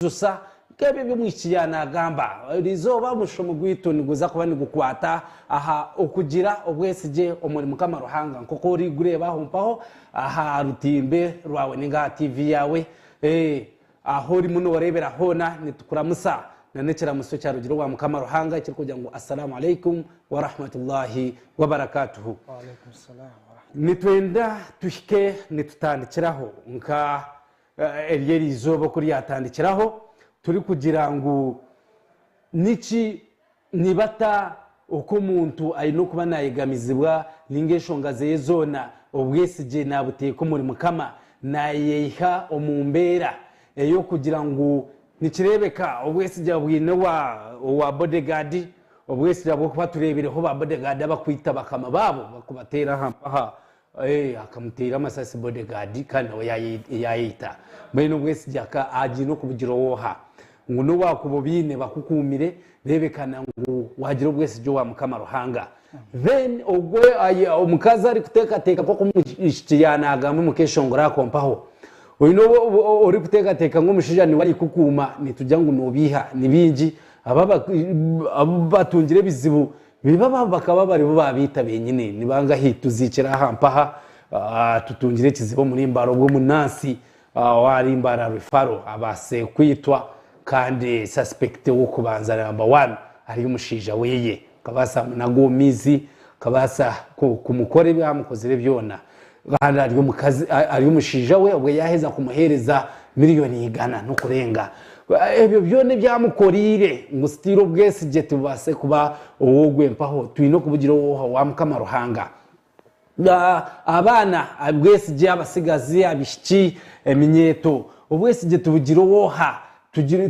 Kwijusa nk'ebyo ebi omwishiki yaanagamba. Eri izooba omushomo gwaitu niguza kuba nigukwata aha okugira obwesigye omuri Mukama Ruhanga nk'oku orikugureeba aho mpaho aha rutimbe rwawe ninga aha TV yaawe. Ahu orimu nooreebera hoona nitukuramusa na n'ekiramuso ekyarugire owa Mukama Ruhanga ekirikugira ngu Assalamu Alaikum Warahmatullahi Wabarakatuhu. Nitwenda tuhike nitutandikiraho nka Eryo eri izooba oku ryatandikiraho turikugira ngu niki, nibata oku omuntu aine okuba nayegamizibwa ninga enshonga zeye zoona obwesigye nabuteeka omuri Mukama, nayeiha omu mbeera eyokugira ngu nikireebeka obwesigye abwine owa bodyguard, obwesigye ahabw'okuba tureebireho ba bodyguard abakwita bakama baabo bakubateera aha mpaha Akamuteera amasasi bodyguard kandi nawe yayeita. Mbwenu obwesigye agiine okubugira owoha? Ngu nobu wakuba obiine bakukuumire, rebekana ngu wagira obwesigye owa Mukama Ruhanga. Then ogwe omukazi arikuteekateeka nkoku omwishiki yanagamba omu keshongoro ako mpaho, oine obu orikuteekateeka ngu omushaija niwe arikukuuma, nitugira ngu nobiiha. Nibingi abu batungire ebizibu Biba baabo bakaba baribo baabaita benyini, nibangahi tuziikire aha mpaha tutungire ekizibu omuri Mbara obwo omunansi owaari Mbara Rufaro abaase kwitwa kandi suspect ow'okubanza number one ari omushaija weye akabaasa munaga omu maizi akabaasa kumukora ebi amukozire byona kandi ari omukazi ari omushaija we obwo yaaheza kumuheereza miriyoni igana n'okurenga. Ebyo byona ebi amukoreire ngu sitiire obwesigye tibubaase kuba ow'ogwe mpaho, twine okubugira ow'oha? Owa Mukama Ruhanga. Abaana, obwesigye, abatsigazi, abaishiki, eminyeeto, obwesigye tubugira ow'oha?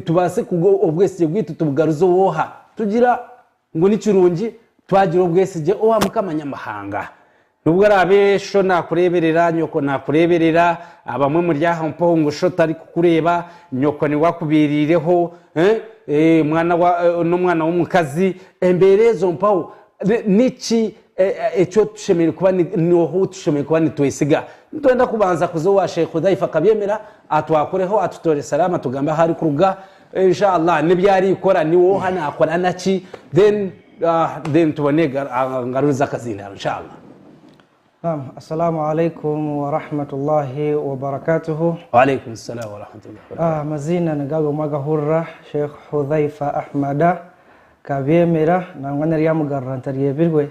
Tubaase obwesigye bwaitu tubugaruze ow'oha? Tugira Ngu ni kirungi twagira obwesigye owa Mukama Nyamuhanga. N'obu oraabe sho naakureeberera, nyoko naakureeberera, abamwe muri aha mpaho ngu sho tarikukureeba, nyoko niwe akubeereireho, omwana n'omwana w'omukazi, embeera ezo mpaho niki eki tushemereire kuba n'oha ou tushemereire kuba nitwesiga? Nitwenda kubanza kuza owa Sheikh Hudhaifa Kabyemera atwakureho, atutoore salaam, atugambe ahu arikuruga. Insha Allah n'ebi arikora niwe oha nakora naki then then tubone ngarurize akazindaaro insha Allah. Naam, assalamu alaikum warahmatullahi wabarakatuhu. Waalaikum salam warahmatullahi wabarakatuhu. Amaziina nigago mwagahurira Sheikh Hudhaifa Ahmada Kabyemera nangwa naryamugarura ntaryebirwe.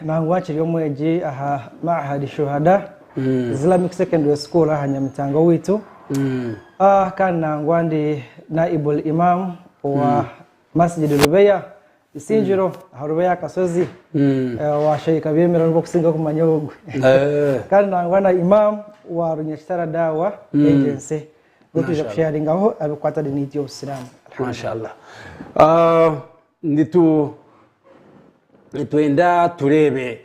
Nangwa nkiri omwegi aha Ma'had Shuhada Islamic Secondary School aha Nyamitanga owaitu. Kandi nangwa ndi Naibul Imam owa Masjid Rubeya Isingiro aha Rubeya Kasozi owa Sheikh Kabyemera nibo okusinga kumanya ogwe. Kandi nangwa na Imam wa Runyakitara Dawa Agency. Niwe twija kusharingaho ebikukwata diini yaitu y'obusiraamu. Mashallah. Nitu nitwenda tureebe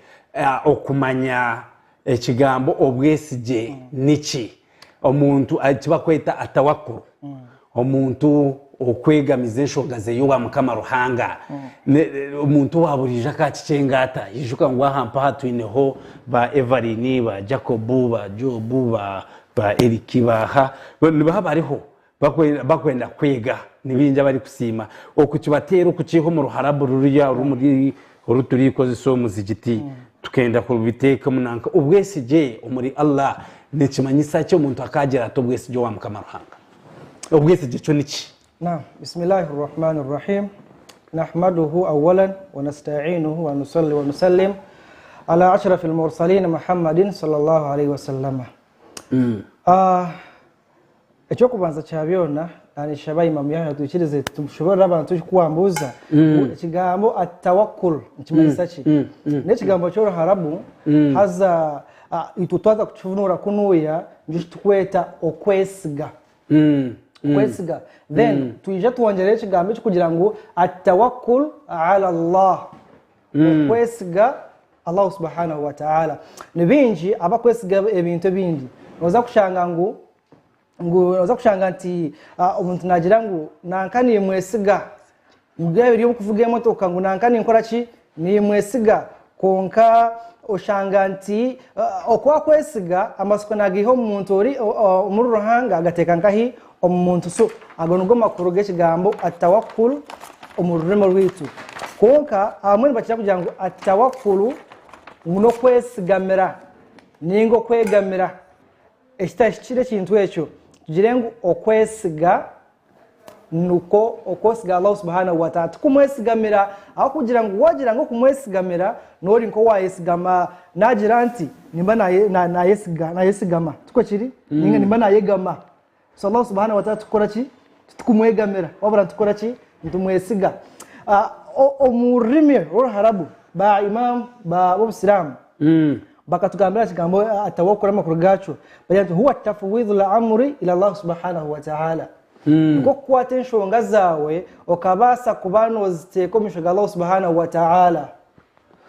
okumanya ekigambo obwesigye niki. Omuntu eki bakweta atawakuru, omuntu okwegamiza enshonga zeye owa Mukama Ruhanga, omuntu owa buriijo akakikyenga ata? Ijuka ngu aha mpaha twineho ba Evelyn, ba Jacob, ba Job, ba Eric, baaha, nibaha bariho Bakwenda kwega ni baingi abarikusiima okukibateera okukiiha omu ruharabu ruriya orumuri oru turikozesa omu muzigiti tukenda kubiteeka omu nanka. Obwesigye omuri Allah nikimanyisa ki omuntu akaagira ata obwesigye owa Mukama Ruhanga? Obwesigye kyo niki? Naam, Bismillahi Rrahmani Rrahim, Nahmaduhu awalan wa nasta'iinuhu wa nusalli wa nusallim ala ashrafil mursalin Muhammadin sallallahu alaihi wasallama. Eky'okubanza kya byona, nishaba Imam Yahya atwikirize tushoborore abantu ku wambuuza ngu ekigambo atawakul nikimanyisa ki? N'ekigambo ky'Oruharabu haza itwe twaza kukivunuura kunuya nikyo kitukweta okwesiga. Okwesiga. Then twije twongyereho ekigambo eki kugira ngu atawakul ala Allah. Okwesiga Allahu subhanahu wa ta'ala. Ni baingi abakwesiga ebintu ebindi. Noza kushanga ngu ngu noza kushanga nti ah, omuntu nagira ngu nanka nimwesiga ngu byaba biri kuvuga emotoka ngu nanka ninkora ki nimwesiga kwonka oshanga nti ah, oku akwesiga amatsiko nagaiha omu muntu ori omuri Ruhanga agateeka nkahi? Omu muntu so ago nigo makuru g'ekigambo at-tawakkul omu rurimi rwaitu. Kwonka abamwe nibakira kugira ngu at-tawakkul ngu n'okwesigamira ninga okwegamira. Ekitahikire ekintu ekyo tugire ngu okwesiga nikwo okwesiga Allah subhanahu wa ta'ala tikumwesigamira ahabw'okugira ngu wagira ngu okumwesigamira nori nk'owayesigama nagira nti nimba nayesigama tikwo kiri ninga nimba nayegama So Allah subhanahu wa ta'ala tukora ki? Titukumwegamira wabura nitukora ki? Nitumwesiga. Ah, omu rurimi rw'Oruharabu ba imam ba b'Obusiraamu bakatugambira ekigambo atawakkul amakuru gaakyo bagira nti huwa tafwidhu l-amri ila Allah subhanahu wa ta'ala. Nikwo kukwata enshonga zaawe okabaasa kuba nooziteeka omu maisho ga Allah subhanahu wa ta'ala.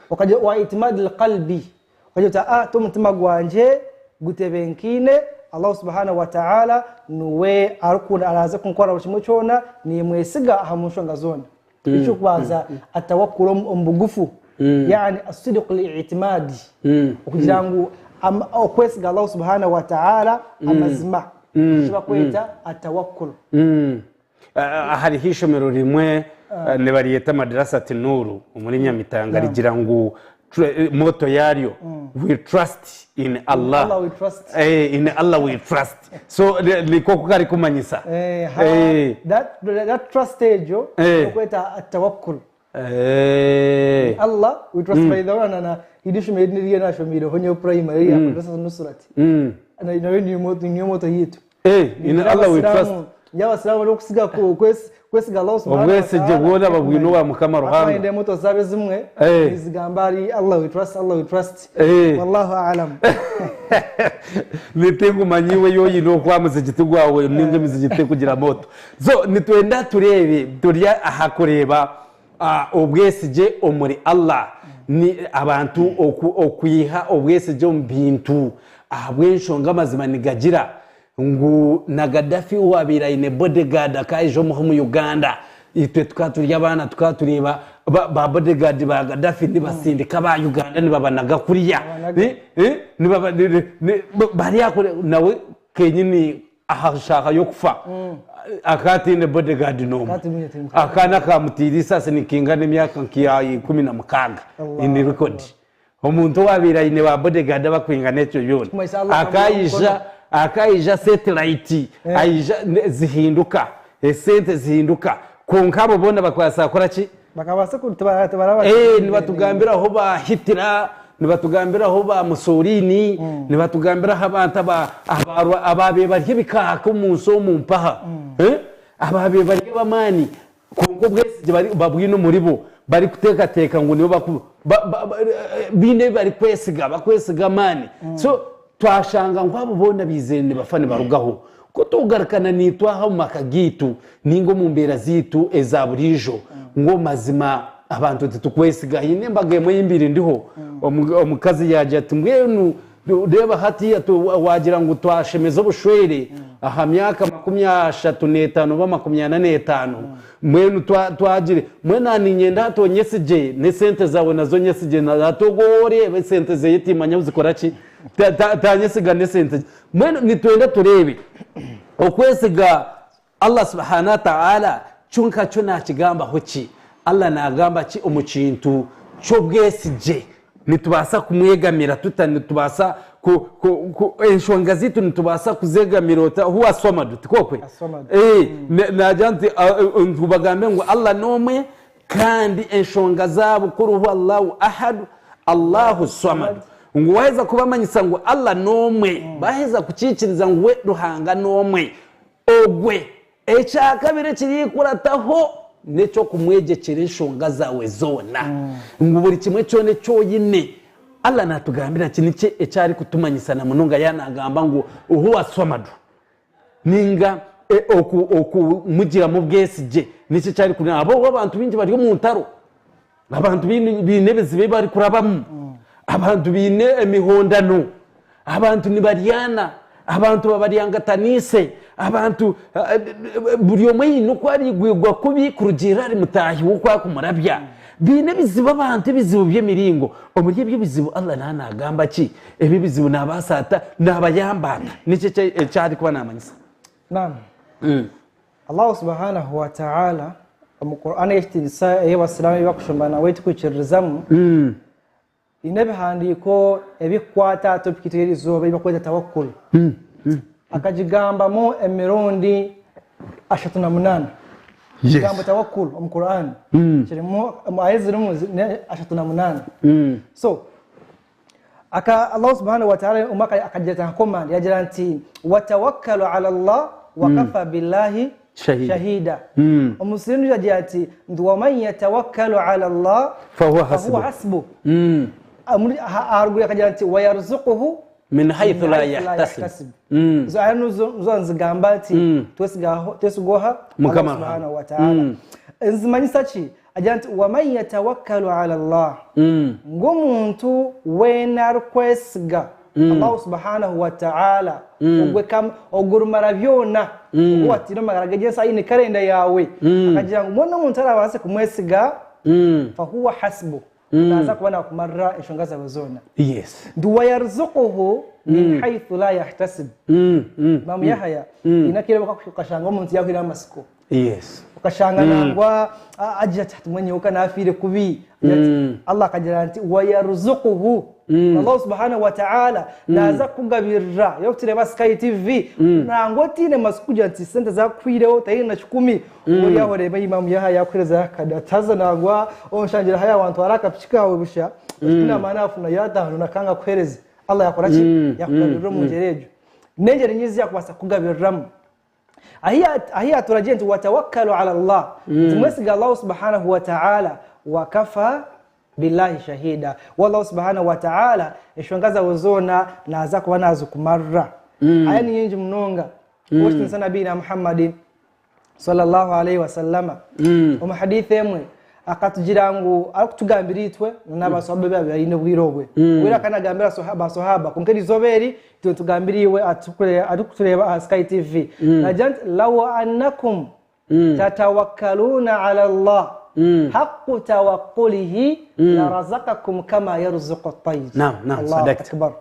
Okagira wa itimadi l-qalbi Okagira oti, Aa, t'omutima gwangye gutebenkaine, Allahu subhanahu wa ta'ala nuwe arikunda araaze kunkorera buri kimwe kyona, nimwesiga aha mu nshonga zoona. Eky'okubanza, atawakkul omu bugufu, yani asidiqu li'itimaadi, okugira ngu okwesiga Allahu subhanahu wa ta'ala amazima, eki bakweta atawakkul. Hariho eishomero rimwe nibaryeta Madrasat Nuru omuri Nyamitanga rigira ngu motto yaryo we trust in Allah. Allah we trust. In Allah we trust. So nikwo oku karikumanyisa. That trust egyo okweta atawakkul. Allah we trust by the way na iri ishomero eri niryo nashomireho nyowe primary ya Madrasat Nusrat. Nayo niyo motto yitu. In Allah we trust. Y'abasiraamu barikusiga kwesiga Allah subhanahu wa Obwesigye ta'ala. bwona babwine owa Mukama Ruhanga. Twayenda emoto zaabo ezimwe nizigamba ari Allah we trust, Allah we trust. Wallahu a'lam. Nitingumanya iwe yoyine oku aha muzigiti gwawe ninga emizigiti ekugira moto. So nitwenda tureebe turi aha kureeba Obwesigye omuri Allah ni abantu okwiha obwesigye omu bintu ahabw'enshonga amazima nigagira ngu na Gaddafi owabaire aine bodyguard akaija omuha omu Uganda itwe tukaba turi abaana tukaba tureeba ba bodyguard ba Gaddafi nibasindika aba Uganda nibabanaga kuriya nawe kenyini Aha shaaha y'okufa akaba ataine bodyguard n'omwe. Akaana akamutiire eisasi nikaingana emyaka nka 16 in record. Omuntu owaabaire aine ba bodyguard abakwingana ekyo byona akaija akaija satellite aija zihinduka esente zihinduka kwonka abo boona bakabaasa kukora ki? Nibatugambira ahu ba Hitler Nibatugambira ahu ba Mussolini, nibatugambira ahu abantu abaabaire bari ebikaaka omu nsi omu mpaha, abaabaire bari ab'amaani kwonka obwesigye babwine omuribo, barikuteekateeka ngu nibo baine ebi barikwesiga, barikwesiga amaani. So twashanga ngu abo boona baizire nibafa nibarugaho. Ku tugarukana naitwe aha omu maka gaitu nainga omu mbeera zaitu eza buriijo, ngu omu mazima abantu titukwesiga. Haine embaga emwe ei mbaire ndiho, omukazi yaagira ati mbwenu reeba hatiiya waagira ngu twashemeza obushwere aha myaka 35 oba 45, mbwenu twagire, mbwenu aha niinyenda hati onyesigye n'esente zaawe nazo onyesigye, hati ogwo ou oreeba esente ze timanya ahu zikora ki, tanyesiga n'esente ze. Mbwenu nitwenda tureebe okwesiga Allah subhanahu wa ta'ala kyo nkakyo nakigambaho ki? Allah nagamba ki omu kintu ky'obwesigye? Nitubaasa kumwegamira tuta? Nitubaasa ku, ku, ku, enshonga zaitu nitubaasa kuzegamira ota? Huwa Swamadu, tikwo kwe? As-Samad. Eh, nagira nti ngu bagambe ngu Allah n'omwe Kandi enshonga zaabo kuri huwa Allahu Ahadu, Allahu Swamadu. Ngu waheza kubamanyisa ngu Allah n'omwe, baheza kukiikiriza ngu we Ruhanga n'omwe, ogwe. Ekyakabiri ekirikurataho n'eky'okumwegyekyera enshonga zaawe zoona. Ngu buri kimwe kyona eki oine, Allah natugambira ki? Niki eki arikutumanyisa na munonga yaaba nagamba ngu huwa Swamadu? Ninga okumugiramu obwesigye niki eki arikureba? Ahabw'okuba abantu baingi bari omu ntaro, abantu baine ebizibu ebi barikurabamu, abantu baine emihondano, abantu nibaryana, abantu babaryangataniise, abantu buri omwe haine oku arigwigwa kubi kurugiirira ahari mutaahi we oku arikumurabya. Baine ebizibu abantu ebizibu by'emiringo. Omuri ebyo ebizibu Allah naaba naagamba ki? Ebi ebizibu naabaasa ata? Naabayamba ata? Niki eki arikuba naamanyisa? Naam. Allahu subhanahu wa ta'ala omu Qur'an ey'ekitiinisa ei abasiraamu ei bakushoma nawe tukwikiririzamu eine ebihandiiko ebikukwata aha topic yaitu y'erizooba ei bakweta tawakkul. Akagigambamu emirundi 38. Ekigambo tawakkul omu Qur'an kirimu aya ezirimu 38. So Aka Allah subhanahu wa ta'ala omwe akagira ati nka command yagira nti watawakkalu ala Allah wakafa billahi Shahida. shahida. Omusiri ondiijo agira ati nti waman yatawakkalu ala Allah Fahuwa fahuwa hasbuh. hasbuh. Aharuguru akagira nti wayarzuquhu Min haythu la min haythu la yahtasib. yahtasib. Ezo aya nizo nizo nizigamba nti twesigaho twesiga oha Mukama Allah subhanahu wa ta'ala. Nizimanyisa ki? Agira nti waman yatawakkalu ala Allah ngu omuntu weena arikwesiga Allahu subhanahu wa ta'ala ogwe ogwo rumara byona ogu watiire omu magara ge ensi aine karenda yaawe akagira ngu mbwenu omuntu arabaase kumwesiga fahuwa hasbu naaza kuba naakumarira enshonga zaawe zoona. Yes. Nti wayarzuquhu min haythu la yahtasib. Imaam Yahaya haine akaire okashanga omuntu yaahwire amatsiko. Yes. Okashanga nangwa agira ati hati mbwenu nyowe ka naafiire kubi. Agira ati, Allah akagira nti wayarzuquhu. Allah subhanahu wa ta'ala naaza kukugabirira. Yorikutureeba Sky TV, nangwa otiine matsiko kugira nti sente zaakuhwireho otaine na kikumi, ori aho oreeba Imaam Yahaya yakuheereza akade ati haza nangwa onshangira haya wantwara akapiki kaawe busha, oti naamara naafuna yaataano nakanga kuheereza. Allah yaakora ki? Yaakugabirira omu ngyeri egyo. N'engyeri nyingi ezi yaakubaasa kukugabiriramu. Ahi yaaturagiire nti watawakkalu ala Allah, nti mwesige Allahu subhanahu wa ta'ala, wakafa billahi shahida. We Allahu subhanahu wa ta'ala enshonga zaawe zoona naaza kuba naazikumarira. Aya ni nyingi munonga. Owekitiinisa Nabiina Muhammad sallallahu alayhi wa sallama omu hadithi emwe akatugira ngu arikutugambira itwe n'abasohaba be baabaire baine obwire obwe. Obwire akaba nagambira basohaba kwonka erizooba eri itwe nitugambira iwe arikutureeba aha Sky TV. Nagira nti law annakum tatawakkaluuna ala Allah haqqu tawakkulihi larazakakum kama yarzuqu at-tayr. Naam, naam, Allahu sadaqta. akbar.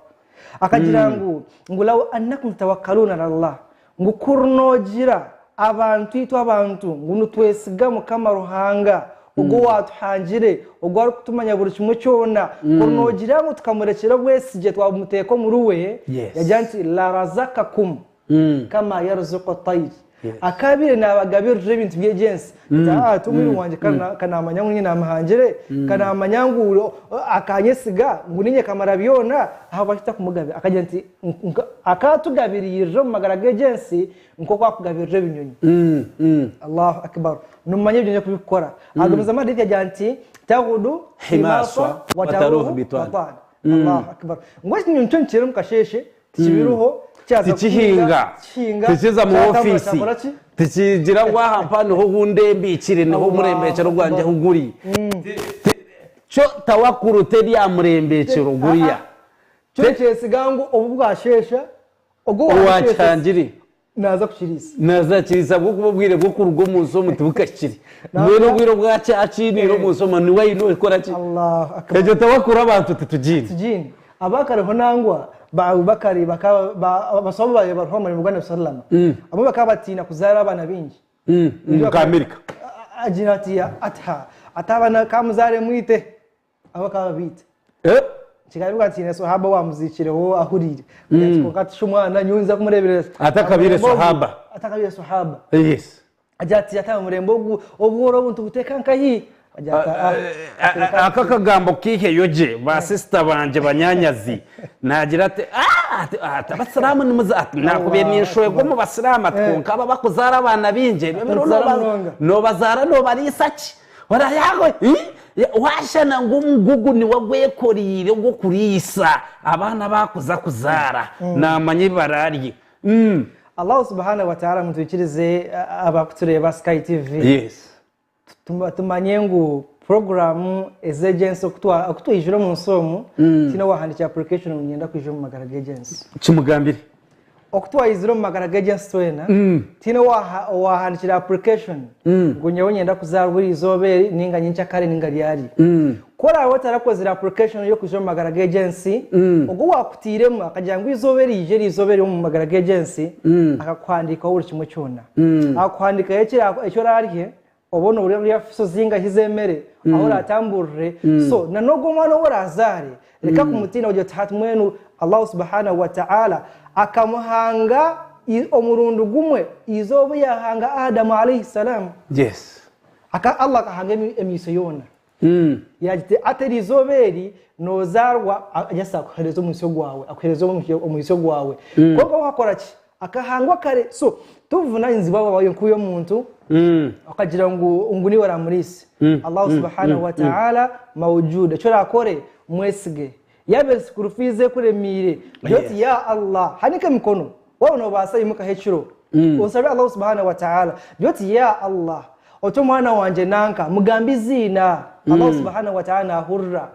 Akagira ngu law annakum tatawakkaluuna ala Allah ngu kurinogira abantu itwe abantu ngu nitwesiga Mukama Ruhanga ogwo watuhangire ogwo arikutumanya buri kimwe kyona kurinogira ngu tukamurekyera obwesigye twamuteeka omuri we Yes. yagira nti larazakakum kama yarzuqu at-tayr. Yes. Akabire nabagabirira ebintu by'egyensi. Nti, ati omwiru wangye kanamanya ngu ninye namuhangire, kanamanya ngu akanyesiga ngu ninye kamara byona, ahabwaki tutakumugabi? Akagira nti, akatugabirira omu magara g'egyensi nk'oku akugabirira ebinyonyi. Allahu akbar. Numanya ebinyonyi kubikora. Agumizamu hadithi agira nti tagudu Himaswa himaswa wa wa taruhu taruhu bitwana. bitwana. Allahu akbar. Ngu ekinyonyi kyo nikyeera omu kasheeshe tikibiruho kyaza Tikihinga. kuhinga, tikihinga, Tikiza mu kyatambura, ofiisi. kyakora ki? Tikigira ngu aha mpa niho hundembiikire, niho Allah omurembekyero gwangye Akbar. ahu guri. Kyo tawakuru teri aha murembekyero guriya. Kyo nikyesiga ngu obu bwasheesha, ogwo owakihangire Owakihangire. naaza kukiriisa. Naaza kukiriisa ahabw'okuba obwire bw'okuruga omu nsi omu tibukahikire. Mbwenu obwire obwa kyakiiniire omu nsi omu niwe aine okukora ki? Allahu Akbar. Egyo tawakuru abantu titugiine. Tugiine. Abakariho nangwa ba Abubakari bakaba ba abasobo babaire bariho omu murimo gwa Nabi sallama. Abamwe bakaba batiina kuzaara abaana baingi. Nka Amerika. Agira ati ata ati abaana ka muzaare mwite. Abo bakaba babiita. Kigambibwa nti haine sohaba owaamuziikireho ahuriire. Agira ati kwonka ati shi omwana nyowe ninza kumureeberera. Atakabaire sohaba. Atakabaire sohaba. Yes. Agira ati ati omurembe ogu obworo obu nitubuteeka nkahi? Agira ati ah. Aka akagambo kaiheyo gye ba sisita bangye banyaanyazi. Naagira ati ah ati ati abasiraamu nimuza ati naakubaire ninshwerwa omu basiraamu ati kwonka abo abakuzaara abaana baingi ebyo ebiro noobazaara noobariisa ki? Orayago waashana ngu omugugu niwe agwekoriire ogw'okuriisa abaana abakuza kuzaara naamanya ebi baraarye. Allahu subhanahu wa ta'ala mutwikirize abakutureeba Sky TV. Yes. Tumanye ngu puroguramu ez'egyensi okutwijira omu nsi omu tihaine owahandiikire application ngu niinyenda kwija omu magara g'egyensi. Kimugambire. Oku twaizire omu magara g'egyensi twena, tihaine owahandiikire application ngu nyowe niinyenda kuzaarwa eri izooba eri nainga nyenkyakare nainga ryari. Ku oraabe otarakozire application y'okwija omu magara g'egi ensi, ogwo owaakutairemu akagira ngu eizooba eriija eri izooba eri omu magara g'egi ensi, akakuhandiikaho buri kimwe kyona. Akakuhandiikaho eki oraarye, obone orya orya fiso zingahi z'emere, ahu oratamburire. So na n'ogwo omwana ou oraazaare, reka kumutiina ogire oti hati mbwenu Allahu subhanahu wa ta'ala akamuhanga omurundi gumwe eizooba obu yaahanga Adam alayhi salaam. Yes. Allah akahanga emiiso yoona. Yaagira ati, Hati eri izooba eri noozaarwa, Yesu akuheereza omwitsyo gwawe, akuheereza omwitsyo gwawe. Kwonka we akakora ki? Akahangwa kare. So, tobuvunanyizibwa bwawe nk'oyu omuntu okagira ngu ngu niiwe oraamuriise. Allahu subhanahu wa ta'ala mawujuud. Eki oraakore, mwesige. Yaaba eri school fees ekuremiire, gira oti, Ya Allah, hanika emikono. Waaba noobaasa imukaho ekiro oshabe Allahu subhanahu wa ta'ala. Gira oti, Ya Allah, oti omwana wangye nanka, mugambe eiziina. Allahu subhanahu wa ta'ala naahurira.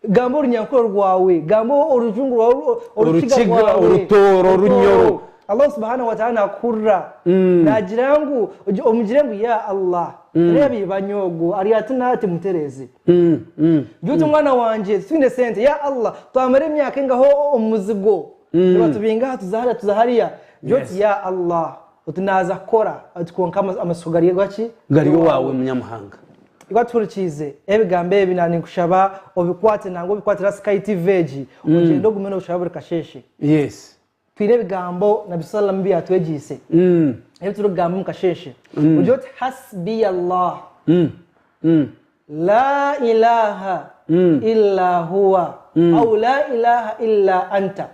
Gamba orunyankore rwawe, gamba orujungu rwawe, orukiga Orukiga, rwawe, orutooro, orunyoro. Allahu subhanahu wa ta'ala naakuhurira. Naagira ngu, omugire ngu, Ya Allah, reeba ibanye ogu, ari ati n'ati mutereeze. Gira oti omwana wangye, titwine sente, Ya Allah, twamara emyaka engaho omu muzigo. Nibatubinga aha tuza hariya tuza hariya gira oti ya Allah oti naaza kukora oti kwonka amatsiko gari gaki? Gari owaawe munyamuhanga. Iwe atuhurikiize ebigambo ebi na ninkushaba obikwate nangwa obikwatire aha Sky TV egi ogyende ogume noshaba buri kasheeshe. Yes. Twine ebigambo Nabbi sallam ebi yatwegyeise ebi turikugamba omu kasheeshe. Ogire oti Hasbiya Allah. Laa ilaaha illa huwa au laa ilaaha illa anta.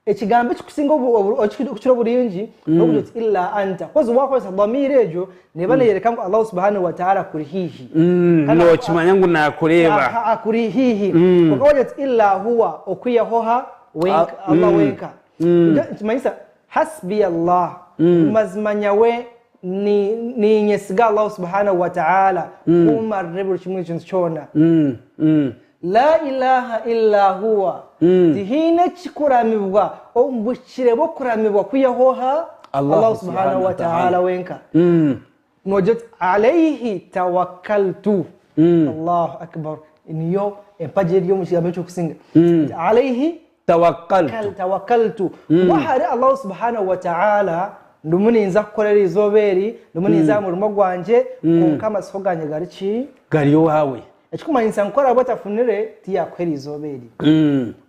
Ekigambo ekikusinga okukira oburingi n'okugira oti illa anta coz wakozesa dhamiri egyo neeba neyoreka ngu Allahu subhanahu wa ta'ala akuri haihi. Nokimanya ngu nakureeba. Akuri haihi. Kwonka wagira oti illa huwa okwihaho ha wenka Allah wenka. Nikimanyisa hasbiya Allah mazima nyawe Ninyesiga Allahu subhanahu wa ta'ala kummarira buri kimwe ekintu kyona. La ilaha illa huwa, tihaine ekikuramibwa omu buhikire bw'okuramibwa kwihaho oha? Allahu subhanahu wa ta'ala wenka. Nogira oti alayhi tawakkaltu. Allahu akbar. Niyo empagi eri omu kigambo ekirikusinga. Alayhi Tawakkaltu. Tawakkaltu. Kuba ahari Allahu subhanahu wa ta'ala ndimu ninza kukora eri izooba eri, ndimu ninza aha murimo gwangye, kwonka amatsiko gangye gari ki? Gari owaawe. Ekirikumanyisa ngu ku araabe atafunire, tiyaakuha eri izooba eri.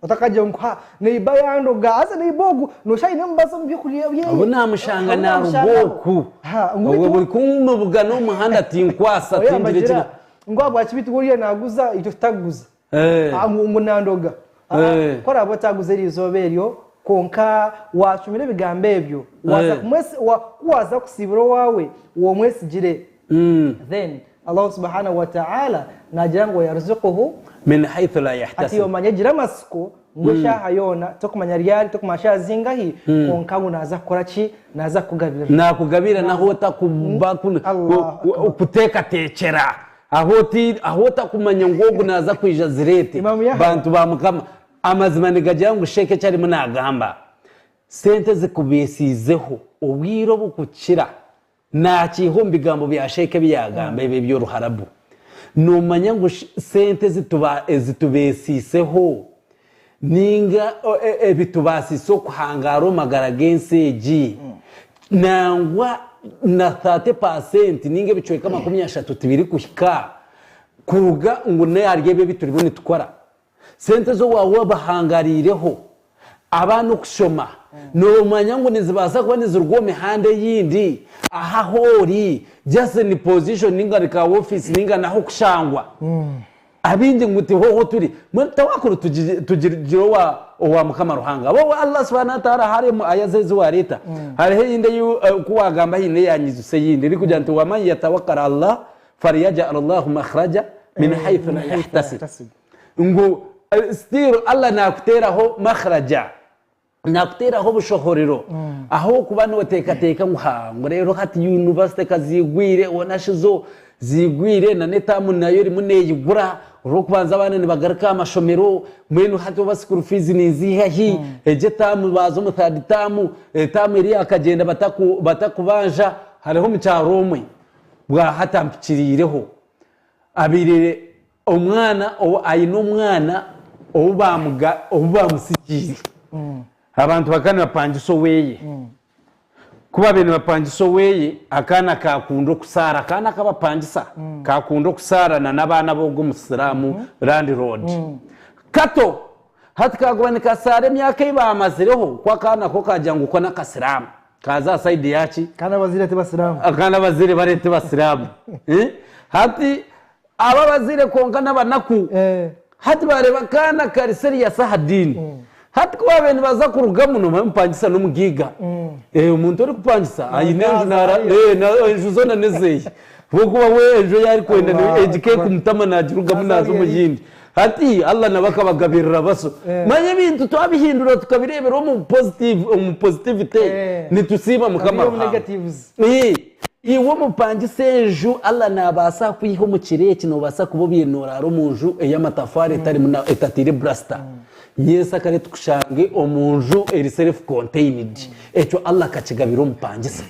Otakagira ngu ha, neiba yandoga, haza neiba ogu nooshusha aine omubazi omu by'okurya bye. Obu naamushanga naaruga oku, obwo buri kumubugana omu muhanda tinkwasa, Oya tingira eki. mbagira ngu ahabwaki beitu oriya naaguza itwe tutakuguza? Ngu ngu nandoga. Ku oraabe otaaguza eri izooba eryo, kwonka waacumira ebigambo ebyo, waaza kumwesi, wa, ku waaza kusiibura owaawe, w'omwesigire, then Allahu subhanahu wa ta'ala naagira ngu wayarzuquhu Min haithu la Hati yahtasib. omanye gira amatsiko ngu eshaaha yoona, tokumanya ryari, tokumanya shaaha zingahi, kwonka ngu naaza kukora ki? Naaza kukugabirira. Naakugabira nahu otakuba ku, Allahu ku, Akbar. kuteekateekyera. Ahu oti, ahu otakumanya ngu ogu naaza kwija zireete. Imam Yahya. Bantu ba Mukama, amazima nigagira ngu Sheikh eki arimu naagamba, sente zikubeesiizeho obwire obukukira, naakiiha omu bigambo bya Sheikh ebi yaagamba ebi eby'Oruharabu. Noomanya ngu sente ezituba ezitubeesiiseho ninga ebitubaasiise okuhangaara omu magara g'ensi egi, nangwa na thate paasenti ninga ebicweka 30 tibirikuhika kuruga ngu n'ahari ebi ebi turimu nitukora. Sente ezi owaawe wabahangaariireho abaana okushoma, noomanya ngu nizibaasa kuba niziruga omu mihanda eyindi ahu ahu ori just ni position ninga ni ka ofiisi ninga n'ah'okushangwa. Abaingi ngu tiho ahu turi. Mbwenu tawakulu tugigire owa Mukama Ruhanga. Bo Allah subhanahu wa ta'ala harimu aya ze ezi wareeta. Hariho eyindi ei ku wagamba haine eyanyijusya eyindi erikugira nti waman yatawakal ala Allah falyajal Allahu makhraja min haithu la yahtasib. Ngu still Allah nakuteeraho makhraja. Naakuteeraho obushohorero ahabw'okuba nooteekateeka ngu haa ngu reero hati yunivasite ka ziigwire hoona shi zo ziigwire n'etaamu nayo erimu neeyigura orw'okubanza abaana nibagaruka aha mashomero mbwenu hati oba sikuuru fiizi ninziiha hi egi etaamu baaza omu taadi taamu etaamu eri yakagyenda batakubanja hariho omukyaro omwe bwahati ampikiriireho abaire. Omwana ou aine omwana ou bamuga ou bamusigiire. Abantu bakaba nibapangisa oweye. Ku baabaire nibapangisa oweye, akaana kaakunda okusaara, akaana akabapangisa kaakunda okusaara na n'abaana b'ogwo omusiraamu landlord. Kato hati kaaguba nikasaara emyaka ei baamazireho, ku akaana ko kaagira ngu ko n'akasiraamu. Kaaza aha sayidi yaaki? Kandi abazaire ti basiraamu. Kandi abazaire bariyo ti basiraamu. Hati Abo abazaire kwonka n'abanaku. Hati baareeba akaana kari serious aha diini. Hati ku baabaire nibaza kurugamu noomanya omupangisa n'omugaiga. Omuntu orikupangisa aine enju naara enju zoona n'ezeeye. Ahabw'okuba we enju ei arikwenda egi k'ekumutama naagirugamu naaza omu yindi. Hati Allah nabo akabagabirira baso. Manya ebintu twabihindura tukabireebera omu positive omu positivity nitusiima Mukama Ruhanga. Iwe omupangisa enju, Allah nabaasa kukwiha omu kiro eki nobaasa kuba obaire noraara omu nju ey'amatafaari etarimu na etatiire burasita. Nyensi akare tukushange omu nju eri self contained. Ekyo Allah akakigabira omupangisa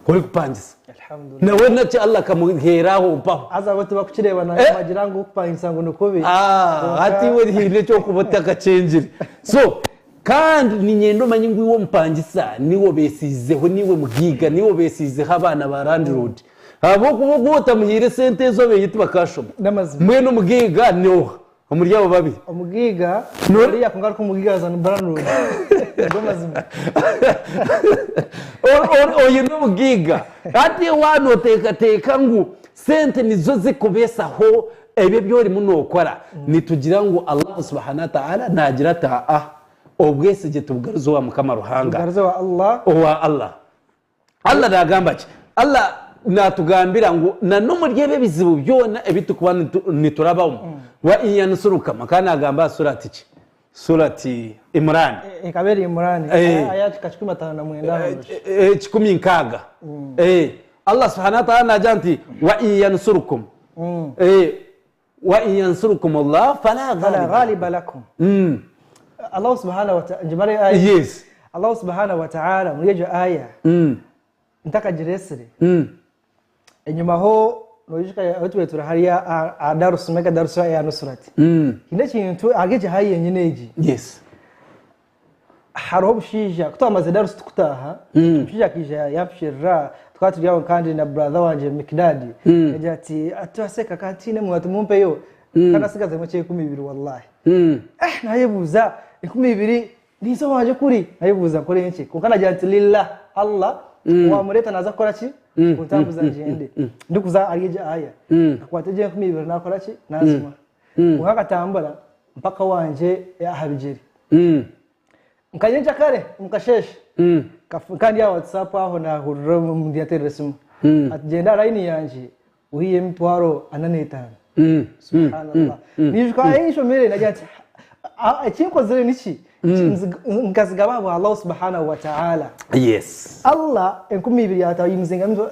orikupangisa. Alhamdulillah. Nawe nakyo Allah akamuheera aho mpaho. Haza bo tibakukireeba na Eh! bagira ngu okupangisa ngu ni kubi. Ah, Kwonka hati iwe haine eky'okuba otakakyengire. So, Kandi niinyenda omanye ngu iwe omupangisa niiwe obeesiizeho, niiwe mugaiga, niiwe obeesiizeho abaana ba landlord. Ahabw'okuba ogu otamuhaire esente ezo abeeye tibakaashoma. N'amazima. Mbwenu omugaiga n'oha omuri abo babiri? Omugaiga No- oriya kwonka ariko omugaiga haza ni landlord. Nigo mazima. Oine obugaiga. Hati iwe waaba nooteekateeka ngu sente nizo zikubeesaho Ebyo ebi orimu nookora, nitugira ngu Allahu subhanahu wa ta'ala naagira ati, Aa, obwesigye tubugaruze owa Mukama Ruhanga. Tubugaruze owa Allah. Owa Allah. Allah naagamba ki? Allah naatugambira ngu na n'omuri ebi ebizibu byona ebi turikuba niturabamu, wa in yansurukum, kandi naagamba aha surati ki? Surati Imran. Ekaba eri Imran, aya kika 59 aho busha. 160. Allah subhanahu wa ta'ala naagira nti wa in yansurukum wa in yansurukum Allah fala Fala ghaliba lakum. Allah subhanahu wa ta'ala ngimare aya. Yes. Allah subhanahu wa ta'ala muri egyo aya ntakagireesire Enyimaho noijuka ahu tubaire turi hariya aha Darusu, Mega Darusu eya Nusrat. Haine ekintu ahari egi haayi yenyine egi. Yes. Hariho omushaija ku twamazire Darusu tukutaaha, omushaija akaija yampikirira tukaba turi aho kandi na brother wangye Mikdad. Yagira ati turaseka kandi tihaine muntu ati mumpeyo. Kandi asigazemu eky'enkumi ibiri wallahi. Eh nayebuuza 2000 Ninza owangye kuri nayebuuza nkore nki kwonka nagira nti lillah Allah owamureeta naaza kukora ki kuntambuza ngyende ndikuza ahari egyo aya nkakwata egyo 2000 nakora ki nazimuha kwonka nkatambura mpaka owangye aha bigyere nka nyenkyakare omu kasheeshe nkaba ndi aha whatsapp aho nahurira omuntu yanteerera esimu ati gyenda aha layini yangye oihe 45,000. Subhanallah. Niijuka ahi nshomire nagira nti eki nkozire niki? Nkazigaba ahabwa Allah subhanahu wa ta'ala. Yes. Allah 2000 yataho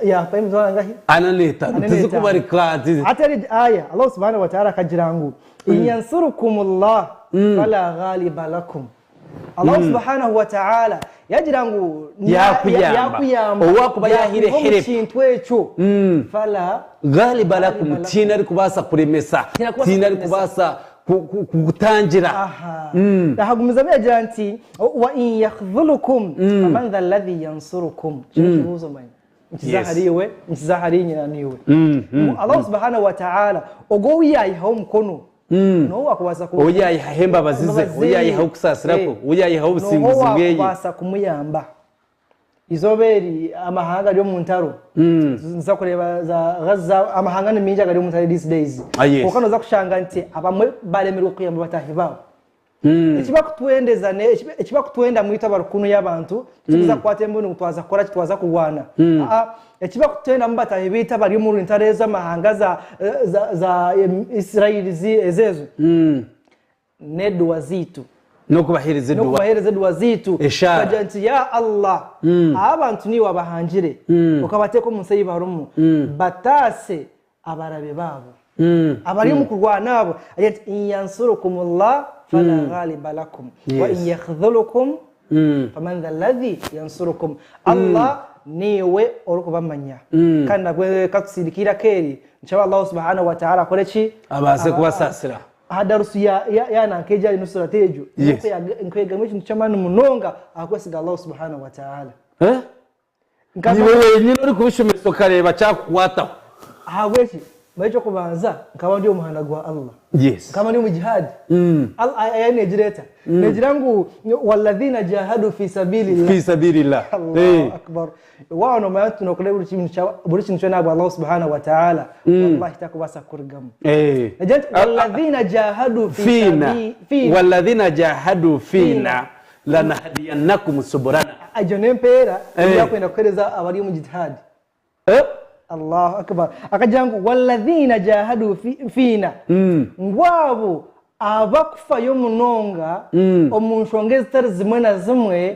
yampaho emitwaro angahi? 45. Ana Tizikubarika. Hati eri aya Allah subhanahu wa ta'ala akagira ngu in yansurukumullah fala ghaliba lakum. Allah subhanahu wa ta'ala yagira ngu Yakuyamba. yakuyamba Owakuba yahire yakuha omu help. kintu ekyo fala Ghaliba lakum tihaine arikubaasa kuremesa Tihaine arikubaasa tihaine kuremesa. arikubaasa kukutangira Aha. Ahagumizamu yagira nti wa in yakhdhulukum faman dha alladhi yansurukum kino ekibuuzo manya nikiza Yes. ahari iwe nikiza ahari nyina niiwe Ngu Allah subhanahu wa ta'ala ogwo ou yayihaho omukono N'oha owaakubaasa Ou yaayihaho embabazi ze, ou yaayihaho okusaasira kwe, ou yaayihaho obusinguzi N'oha bwe. owaakubaasa kumuyamba? Eizooba eri amahanga gari omu ntaro. Nituza kureeba za Gaza, amahanga ni maingi agari omu ntaro these days. Ah, yes. Kwonka nooza kushanga nti abamwe baremirwe kuyamba bataahi baabo. Eki bakutwendeza ne- eki- eki bakutwendamu itwe abari kunu y'abantu tituza kukwata embunu ngu twaza kukora ki twaza kurwana. Aa, eki bakutwendamu bataahi baitu abari omu ntaro ez'amahanga za, za, za em, Israeli zi- ezeezo n'eduwa zaitu. N'okubaheereza eduwa. N'okubaheereza eduwa zaitu. Eshaara. Tukagira nti ya Allah, aba bantu niiwe wabahangire, okabateeka omu nsi ei barimu, bataase abarabe baabo abari omu kurwana abo agira ati in yansurukumullah fala ghaliba lakum wa in yakhdhulukum faman dha alladhi yansurukum Allah. Niiwe orikubamanya. Kandi nabwe ka tusindike eiraka eri, nshaba Allahu subhanahu wa ta'ala akore ki? Abaase kubasaasira. Aha darusu ya ya ya nanka egyo ahari Nusrat egyo, Yes. nkwegamu ekintu ky'amaani munonga aha kwesiga Allahu subhanahu wa ta'ala. Eh? Nkaba Niiwe wenyine orikubishomesa okareeba kyakukwataho. Ahabw'eki? Manya eky'okubanza, nkaba ndi omu muhanda gwa Allah. Yes. Nkaba ndi omu jihad. Allah aya negira eta? Negira ngu walladhina jahadu fi sabilillah. Fi sabilillah. Allahu Eh. akbar. Waaba nomanya nti nokora buri kintu kya buri kintu kyona ahabwa Allah subhanahu wa ta'ala, wallahi takubaasa kukurugamu. Eh. Negira nti walladhina jahadu fi Fiina. sabi fiina. Walladhina jahadu fiina lanahdiyannakum subulana. Egyo n'empeera Eh. ei yakwenda kuheereza abari omu jihad. Eh? Allahu akbar. Akagira ngu walladhina jahadu fiina, ngu abo abakufayo munonga omu nshonga ezitari zimwe na zimwe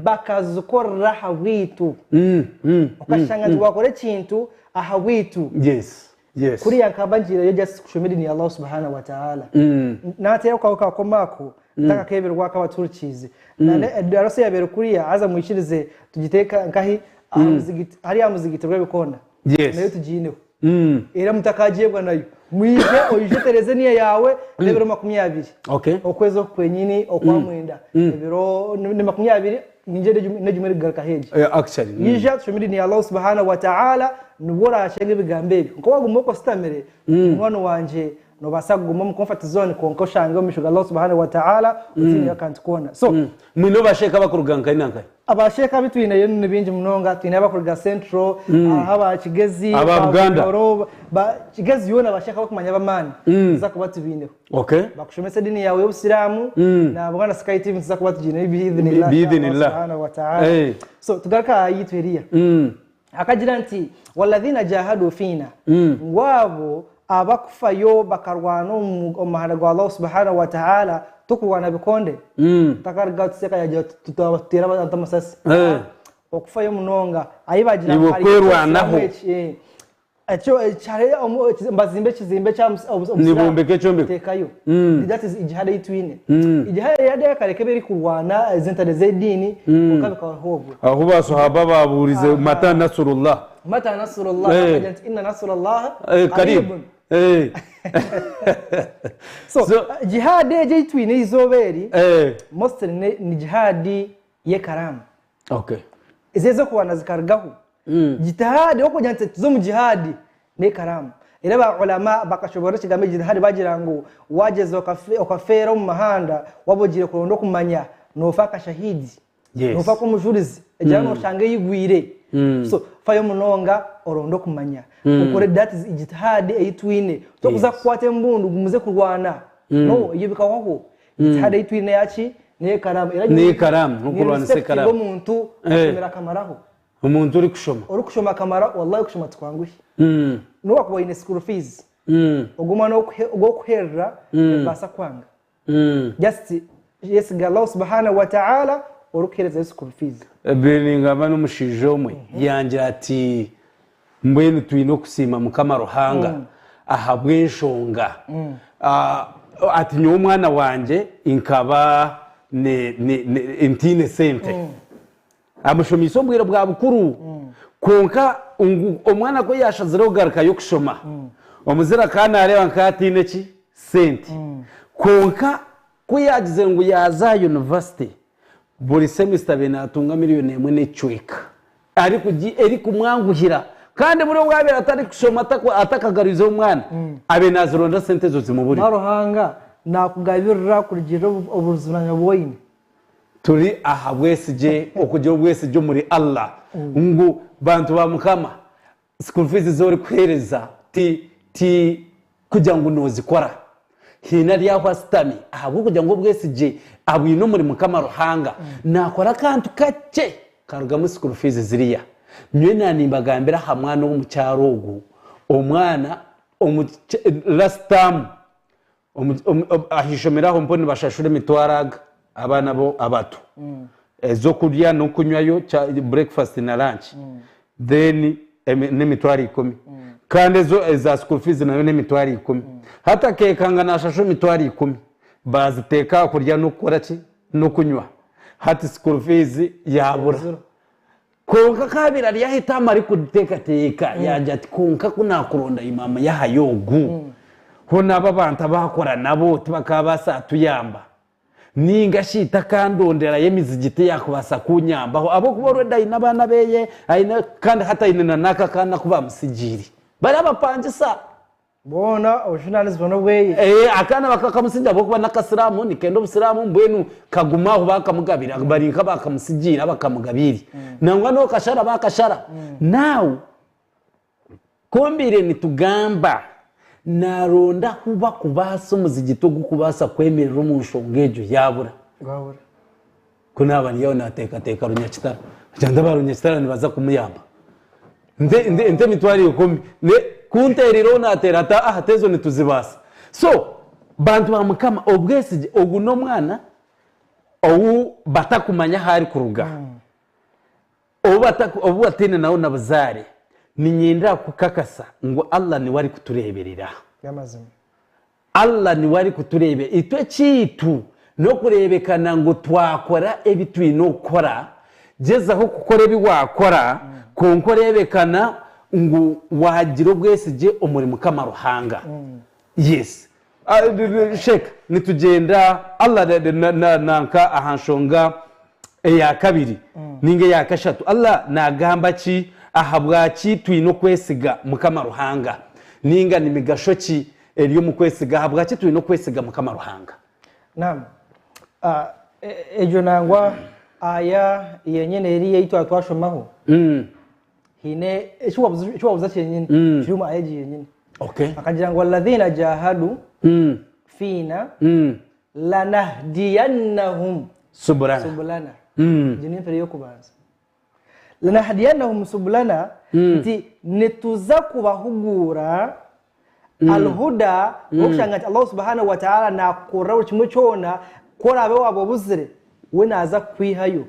bakazikorera ahabwaitu. Okashanga nti wakora ekintu ahabwaitu. Yes. Yes. Kuriya nkaba ngiireyo just kushoma edini ya Allah subhanahu wa ta'ala. Nateera ako kakomo ako ntakakeeberwa ak'abaturukiize. Darasa eyabaire kuriya haza mwikirize tugiteeke nkahi aha muzigiti hariya aha muzigiti Rwebikoona. Yes. Nayo tugiineho. Era mutakagyebwa nayo. Mwije oije otereeze eniya yaawe n'ebiro 20. Okay. Okwezi oku kwenyini okwa mwenda. Ebiro ni 20 ningyenda n'ejuma erikugarukaho egi. Actually. Yija tushome edini ya Allah subhanahu wa ta'ala nibwo oraashange ebigambo ebyo. Nka waguma okwo ositamire, munywani wangye Nobaasa kuguma omu comfort zone kwonka oshange omu maisho ga Allah subhanahu wa ta'ala otiineyo akantu koona. So, Mwine abasheeka abakuruga nkahi na nkahi? Abasheeka abu twineyo ni baingi munonga. Twine abakuruga Central, hariho aba Kigezi, Aba aba Buganda. Bunyoro, ba Kigezi yoona abasheeka abakumanya ab'amaani nituza kuba tubiineho. Bakushomese ediini yaawe y'obusiraamu nabwo na Sky TV nituza kuba tugiineyo biidhinillah Biidhinillah. Allah subhanahu wa ta'ala. So tugaruke aha yitu eriya. Akagira nti, Walladhina jahadu fiina, ngu abo abakufayo bakarwana omu muhanda gwa Allah subhanahu wa ta'ala, tokurwana bikonde, takaruga tuseka yagira ati twaba tuteera abantu amasasi. Okufayo munonga, ahi bagira ngu Iwe hariyo kwerwanaho. ekisiraamu eki, ekyo hariyo bazimba ekizimbe kya obusiraamu, Nibombeka ekyombeko. teekayo. That is ijihad ei twine. Ijihad eyakare ekaba erikurwana ez'entare z'ediini, kwonka bikabaho obwo. Ahu basohaba babuurize mata nasurullah. Mata nasrullah, Eh. akagira nti inna nasrullah Eh, karib. qaribun. Eh. So, So- jihad egi ei twine eizooba eri, Eh. mostly ni jihad y'ekaraamu. Okay. Ezi ez'okurwana zikarugaho. Jihad okugira nti tuze omu jihad n'ekaraamu. Era ba ulama bakashoboorora ekigambo eki jihad bagira ngu wagyeza okafeera omu muhanda waaba ogiire kuronda okumanya noofa nka shahidi. Yes. Noofa nk'omujurizi. Egira nooshanga eyigwire. So fayo munonga oronde okumanya. Okore that is ijtihad ei twine. Tokuza Yes. kukwata embundu ngu muze kurwana. No, ebyo bikahwaho. Ijtihad ei twine yaki? N'ekaramu. Era N'ekaramu, n'okurwanisa ni ekaramu. respectinga omuntu Eh. ashomire akamaraho. Omuntu orikushoma. Orikushoma akamara, wallahi okushoma tikwanguhi. N'obu wakuba oine school fees, ogwo omwana ow'okuherera nibibaasa kwanga. Just yesiga Allah subhanahu wa ta'ala orikuherezayo school fees. Ningamba n'omushaija omwe yangira ati mbwenu twine okusiima Mukama Ruhanga ahabw'enshonga ati nyowe omwana wangye nkaba ntiine sente amushomiise omu bwire bwa bukuru kwonka ngu omwana ku yaashazireho kugarukayo kushoma omuzire akaba naareeba nk'ataine ki sente kwonka ku yaagizire ngu yaaza aha yunivasite buri semesita abaire naatunga miriyoni emwe n'ekicweka erikumwanguhira kandi buri obu abaire atarikushoma atakagarwizeho omwana abaire naazironda sente ezo zimuburire. Ruhanga naakugabirira kurugiirira obujunaanizibwa obu oine. Turi aha bwesigye, okugira obwesigye omuri Allah ngu bantu ba Mukama school fees ezi orikuheereza ti ti kugira ngu nozikora. Haine ari aho ashutami ahabw'okugira ngu obwesigye abwine omuri Mukama Ruhanga nakora akantu kakye karugamu school fees ziriya. Nyowe na nimbagambira aha mwana ow'omu kyaro ogu, omwana omu last term Aha ishomero aho mpone nibashashura emitwaro aga abaana bo abato ez'okurya n'okunywayo breakfast na lunch then n'emitwaro ikumi kandi ezo eza school fees nayo n'emitwaro ikumi hati akeekanga nashashura emitwaro ikumi baziteeka aha kurya n'okukora ki n'okunywa hati school fees yabura. Kwonka ku abaire ari aha itaama arikuteekateeka, yaagira ati, Kwonka ku naakuronda Imaam Yahaya ogu, hoona aba abantu abu akora nabo tibakaabaasa kutuyamba. Nainga shi takandonderayo emizigiti eyaakubaasa kuunyambaho, ahabw'okuba already aine abaana beeye, aine kandi hati aine na n'aka akaana aku baamutsigiire. Bari abapangisa. Bwona obujunanizibwa n'obweye. Ee, akaana bakakamutsigira ahabw'okuba n'akasiraamu, nikenda obusiraamu, mbwenu kaguma aho baakamugabira, bari nk'abaakamutsigiire abakamugabiire. Nangwa n'okashara baakashara. Now, ku mbaire nitugamba, naaronda ahu bakubaasa omuzigiti ogurikubaasa kwemerera omu nshonga egyo yaabura. Gwabura. Ku naaba ndi aho naateekateeka Runyakitara, ngira nti aba Runyakitara nibaza kumuyamba. Nte, nte, nte emitwaro ikumi. Ne, ku nteerireho naateera ati, aha, teezo nituzibaasa. So, bantu ba Mukama, obwesigye, ogu n'omwana ou batakumanya ahu arikuruga, ou bataku, ou bataine nawe na buzaare. Niinyenda kukakasa ngu Allah niwe arikutureeberera. By'amazima. Allah niwe arikutureebera. Itwe ekyaitu n'okureebekana ngu twakora ebi twine okukora, gyezaho kukora ebi waakora kwonka oreebekana ngu waagira obwesigye omuri Mukama Ruhanga. Yes. Sheikh, nitugyenda Allah nanka aha nshonga eya kabiri ninga eya kashatu. Allah naagamba ki ahabwaki twine okwesiga Mukama Ruhanga? Ninga ni migasho ki eri omu kwesiga? Ahabwaki twine okwesiga Mukama Ruhanga? Naam. Egyo nangwa aya yenyine eri ei twaba twashomaho haine eki wabuza kyenyine kiri omu aya egi yenyine. Okay. Akagira ngu alladhina jahadu fiina lanahdiyannahum Subulana. Subulana. Egyo n'empero y'okubanza. Lanahdiyannahum subulana nti nituza kubahuguura Al-Huda, orikushanga nti Allah subhanahu wa ta'ala nakukorera buri kimwe kyona, ku oraabe waaba obuzire, we naaza kukwihayo.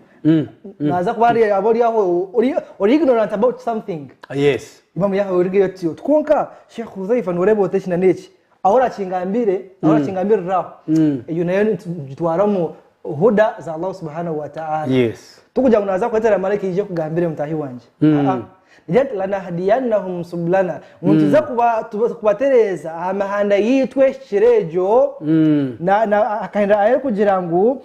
Naaza kuba ari aba ori aho ori ori ignorant about something. Yes. Imam Yahya origeyo ati oti kwonka Sheikh Hudhaifa nooreeba oti eki na n'eki. Ahu orakingambire, ahu orakingambirire aho, eyo nayo nitugitwara omu huda za Allah subhanahu wa ta'ala. Yes. Tikugira ngu naaza kureetera malaika aije kugambire mutaahi wangye. Aa. Nigira nti lanahdiyannahum sublana ngu nituza kuba, tuba- kubatereeza aha mihanda yaitu ehikire egyo. Na, na, akahindura aya arikugira ngu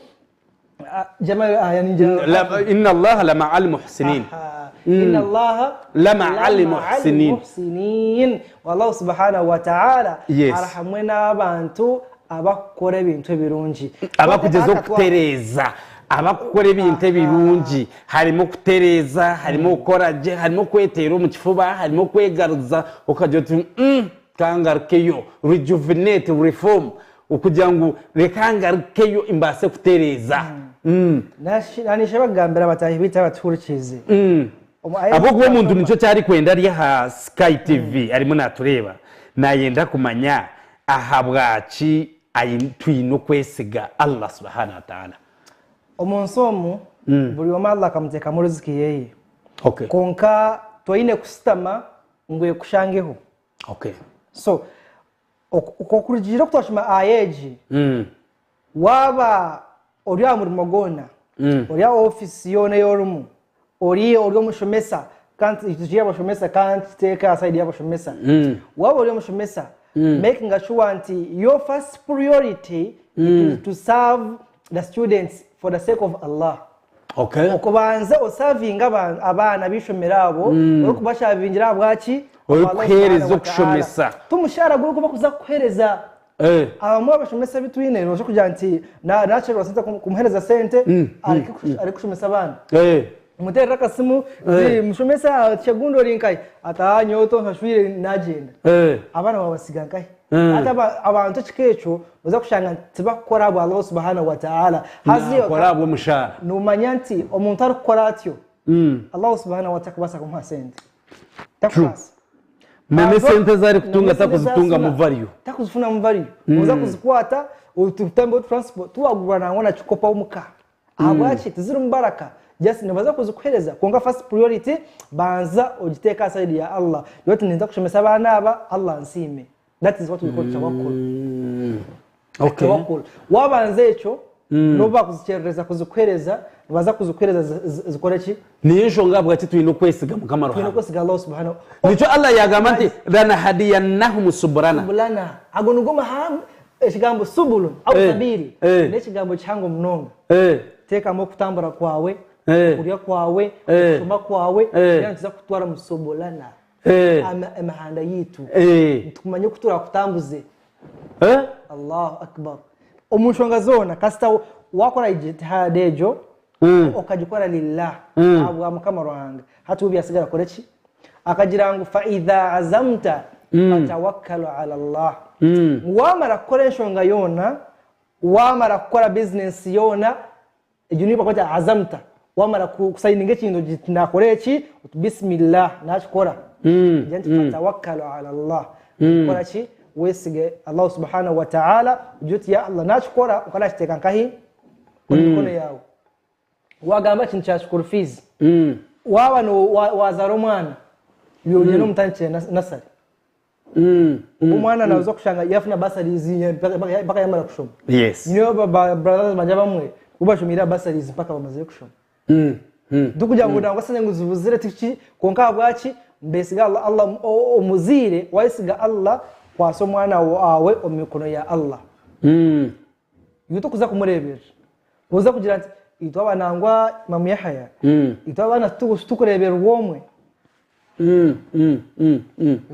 ah, jama aya ningira Inna Allaha lama al muhsinin. Aha. Inna Allaha Lama al muhsinin. muhsinin. Wallahu subhanahu wa ta'ala Yes. ari hamwe n'abantu abakukora ebintu ebirungi. Abakugyeza okutereeza, abakukora ebintu ebirungi harimu okutereeza, harimu okukora gye, harimu okweteera omu kifuba, harimu okwegaruza okagira oti mm ka ngarukeyo, rejuvenate, reform, okugira ngu reka ngarukeyo mbaase kutereeza. Nanisha bakugambira abataahi baitu abatuhurikiize. Ahabw'okuba omuntu nikyo eki arikwenda ari aha Sky TV arimu naatureeba, naayenda kumanya Ahabwaki twine okwesiga Allah subhanahu wa ta'ala? Omu nsi omu, buri omwe Allah akamuteekamu riziki yeye. Kwonka toine kusitama ngu ekushangeho. So, okurugiirira oku twashoma aya egi, Waaba ori aha murimo gwona, ori aha ofiisi yoona ei orimu, ori ori omushomesa, kandi tukiri abashomesa kandi tuteeke aha sayidi y'abashomesa. Waaba ori omushomesa, makinga sure nti your first priority is to serve the students for the sake of Allah. Okay. Okubanza osavinge abaana b'eishomero abo, orikubashavingira ahabwaki? Orikuheereza okushomesa. Ti omushaara gurikuba kuza kukuheereza. Eh. Abamwe abashomesa abu twine noija kugira nti nakyererwa sente kumuhereza sente areke kushomesa abaana. Eh. Muterere akasimu Eh. mushomesa kyegundi ori nkahi ati aa nyowe tonshashwire nagyenda. Eh. Abaana wabasiga nkahi? Mm. Hati abantu ekika ekyo noza kushanga nti tibakukora ahabwa Allah subhanahu wa ta'ala. Haza Nakora ahabw'omushaara. Nomanya nti omuntu arikukora atyo Allah subhanahu wa ta'ala takubaasa kumuha sente. Takubaasa. Na n'esente ezi arikutunga takuzitungamu value. Takuzifunamu value. Oza kuzikwata otutambe transport tiwagura nangwa na kikopo omuka. Ahabwaki? Tizirimu baraka. Just nibaza kuzikuhereza kwonka first priority banza ogiteeke aha side ya Allah. Gira oti ninza kushomesa abaana aba Allah ansiime. That is what we call tawakkul. Okay. Tawakkul. Wabanza ekyo n'obu bakuzikyerereza kuzikuhereza Nibaza kuzikuhereza zi- zi- zikore ki? Niyo enshonga ahabwaki twine okwesiga Mukama Twine Ruhanga. okwesiga Allah subhanahu Nikyo Allah yagamba nti lanahadiyannahum suburana. Subulana. Ago nigo mahanga ekigambo subulun au Eh, sabiili eh. n'ekigambo kihango munonga. Eh, Teekamu okutambura kwawe, Eh. okurya kwawe, Eh. okushoma kwawe, Eh. kugira ngu tuza kutwara mu subulana. Eh. Emihanda yaitu. Eh. Nitumanya oku turakutambuze. Eh? Allahu Akbar. Omu nshonga zoona kasita wakora ijtihad egyo okagikora lillah ahabwa Mukama Ruhanga hati we byasigara akore ki? Akagira ngu faidha azamta fatawakkalu ala Allah. Ngu wamara kukora enshonga yoona, wamara kukora bizinesi yoona, egyo niyo bakweta azamta. Wamara kusayininga ekintu ogira oti nakora eki, oti bismillah nakikora. Ngira nti fatawakkalu ala Allah. Kukora ki? Wesige Allah subhanahu wa ta'ala, ogire oti ya Allah nakikora, oka nakiteeka nkahi? Omu mikono yaawe. Wagamba ekintu kya school fees, waaba wazaara omwana, iwe ogyende omutandikire nursery. Omwana naza kushanga yafuna bursaries mpaka yamara kushoma. Yes. Nyowe ba brothers bangye abamwe bo bashomeire aha bursaries mpaka bamazire kushoma. Tikugira ngu nangwa sente ngu zibuzire tiki kwonka ahabwaki nibesiga Allah, Allah omuzaire wayesiga Allah kwasa omwana waawe omu mikono ya Allah. Iwe tokuza kumureeberera. Oza kugira nti itwe aba nangwa Imaam Yahaya itwe abaana titukureebererwa omwe.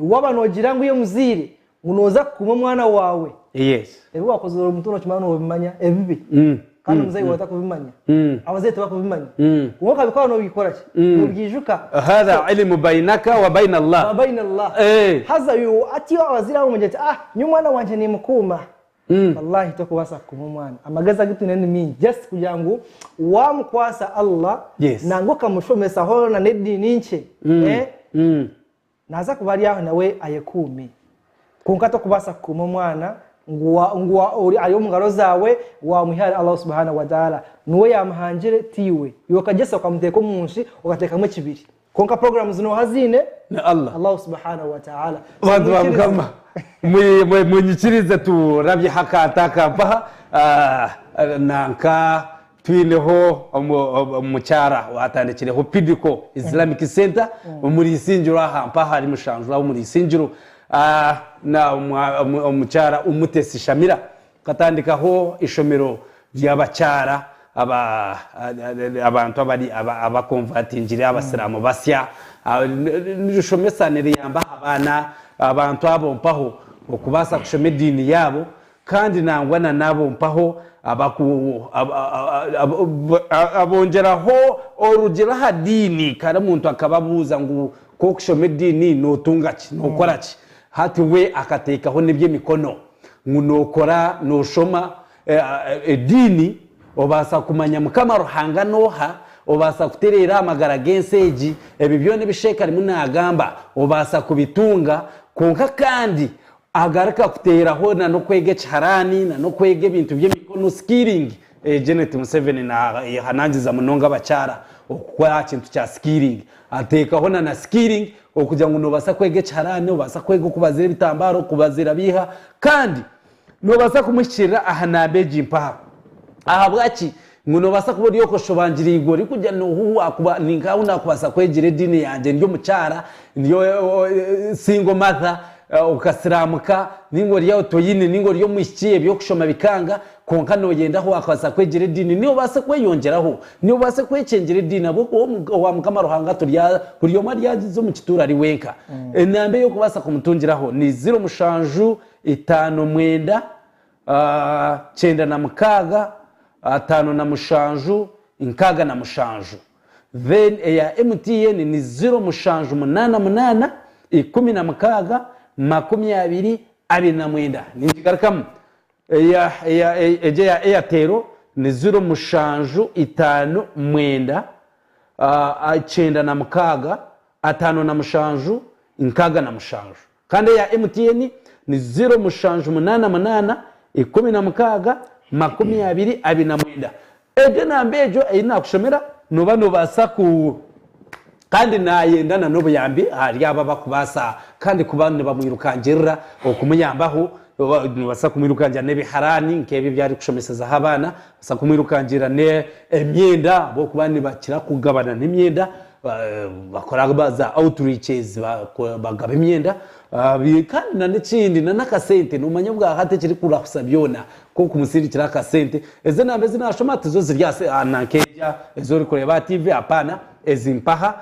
Waaba noogira ngu iwe omuzaire ngu nooza kukuuma omwana waawe, Yes. ebi waakozire ori muto nookimanya noobimanya ebibi kandi omuzaire waawe atakubimanya. Abazaire tibakubimanya. Kwonka okabikora noobikora ki? Noobyijuka. Hadha ilimu bainaka wa baina Allah. Wa baina Allah. Eh. Haza iwe atyo abazaire abo bagira bati, ah nyowe omwana wangye nimukuuma. Wallahi tokubaasa kukuuma omwana. Amagezi agu twine ni maingi just kugira ngu wamukwasa Allah Yes. nangwa okamushomesa hoona n'ediini nkye eh, naaza kuba ari aho nawe ayekuume. Kwonka tokubaasa kukuuma omwana ngu wa- ngu wa- ori ari omu ngaro zaawe wamwiha ahari Allah subhanahu wa ta'ala. Niwe yaamuhangire tiiwe. Iwe okagyesa okamuteeka omu nsi okateekamu ekibiri. Kwonka programs nooha aziine? Ni Allah. Allah subhanahu wa ta'ala. Bantu ba Mwikirize. Mukama munyikirize turabyeho akantu aka mpaha nanka twineho omukyara owatandikireho Pidco Islamic Center omuri Isingiro aha mpaha ari Mushanju aho omuri Isingiro na omukyara Umutesi Shamira akatandikaho ishomero ry'abakyara abantu abari abakonvatingire abasiraamu basya nirishomesa niriyamba aha baana abantu abo mpaho okubaasa kushoma ediini yaabo kandi nangwa na n'abo mpaho abongyeraho orugire aha diini kare omuntu akababuuza ngu ku orikushoma ediini nootunga ki nookora ki hati we akateekaho n'eby'emikono ngu nookora nooshoma Ediini, obaasa kumanya Mukama Ruhanga n'oha, obaasa kutereera aha magara g'ensi egi, ebi byona ebi Sheikh arimu naagamba obaasa kubitunga, kwonka kandi agaruka kuteeraho na n'okwega ekiharaani na n'okwega ebintu by'emikono, skilling. Janet Museveni nayehanangiza munonga abakyara okukora aha kintu kya skilling. Ateekaho na na skilling okugira ngu nobaasa kwega ekiharaani, obaasa kwega okubaziira ebitambaro, okubaziira biiha kandi Noobaasa kumuhikiirira aha namba egi mpaha. Ahabwaki? Ngu noobaasa kuba ori okoshobangirirwe orikugira nohu waakuba ninka ahu naakubaasa kwegyera ediini yangye ndi omukyara, ndi single mother, okasiraamuka ninga ori aho toine ninga ori omwishiki eby'okushoma bikanga kwonka nooyenda ahu waakubaasa kwegyera ediini niiwe obaase kweyongyeraho, niiwe obaase kwekyengyera ediini ahabw'okuba owa Mukama Ruhanga turya buri omwe aryaza omu kituuro ari wenka. Enamba ey'okubaasa kumutungiraho ni ziro mushanju itaano mwenda, 96, 57, 67. Then eya MTN ni ziro mushanju munaana munaana, 16, 20, 29. Ningigarukamu, eya eya egyo eya Airtel ni ziro mushanju itaano mwenda, 96, 57, 67. Kandi eya MTN ni ziro mushanju munaana munaana, 16, 20, 29. Egyo enamba egyo ei naakushomera nooba noobaasa ku kandi naayenda na n'obuyambi ahari abo abarikubaasa kandi kuba nibamwirukangirira okumuyambaho. Nibabasa kumwirukangira n'ebiharaani nk'ebi ebi arikushomesezaho abaana, babaasa kumwirukangira n'emyenda ahabw'okuba nibakira kugabana n'emyenda, bakora za outreaches bagaba emyenda kandi na n'ekindi na n'akasente noomanya obwahati ekirikurahusa byona nk'okumusindikira akasente. Ezi enamba ezi naashoma tizo ziri aha nanka erya ezi orikureeba aha tiivi hapaana ezi mpaha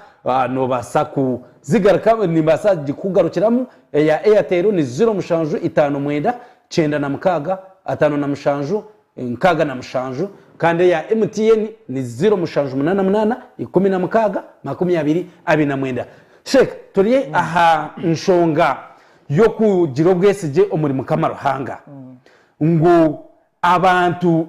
noobaasa kuzigaruka nimbaasa kukugarukiramu. Eya Airtel ni ziro mushanju itaano mwenda 96 57 67 kandi eya MTN ni ziro mushanju munaana munaana 16 29. Sheikh, turi aha nshonga y'okugira obwesigye omuri Mukama Ruhanga ngu Abantu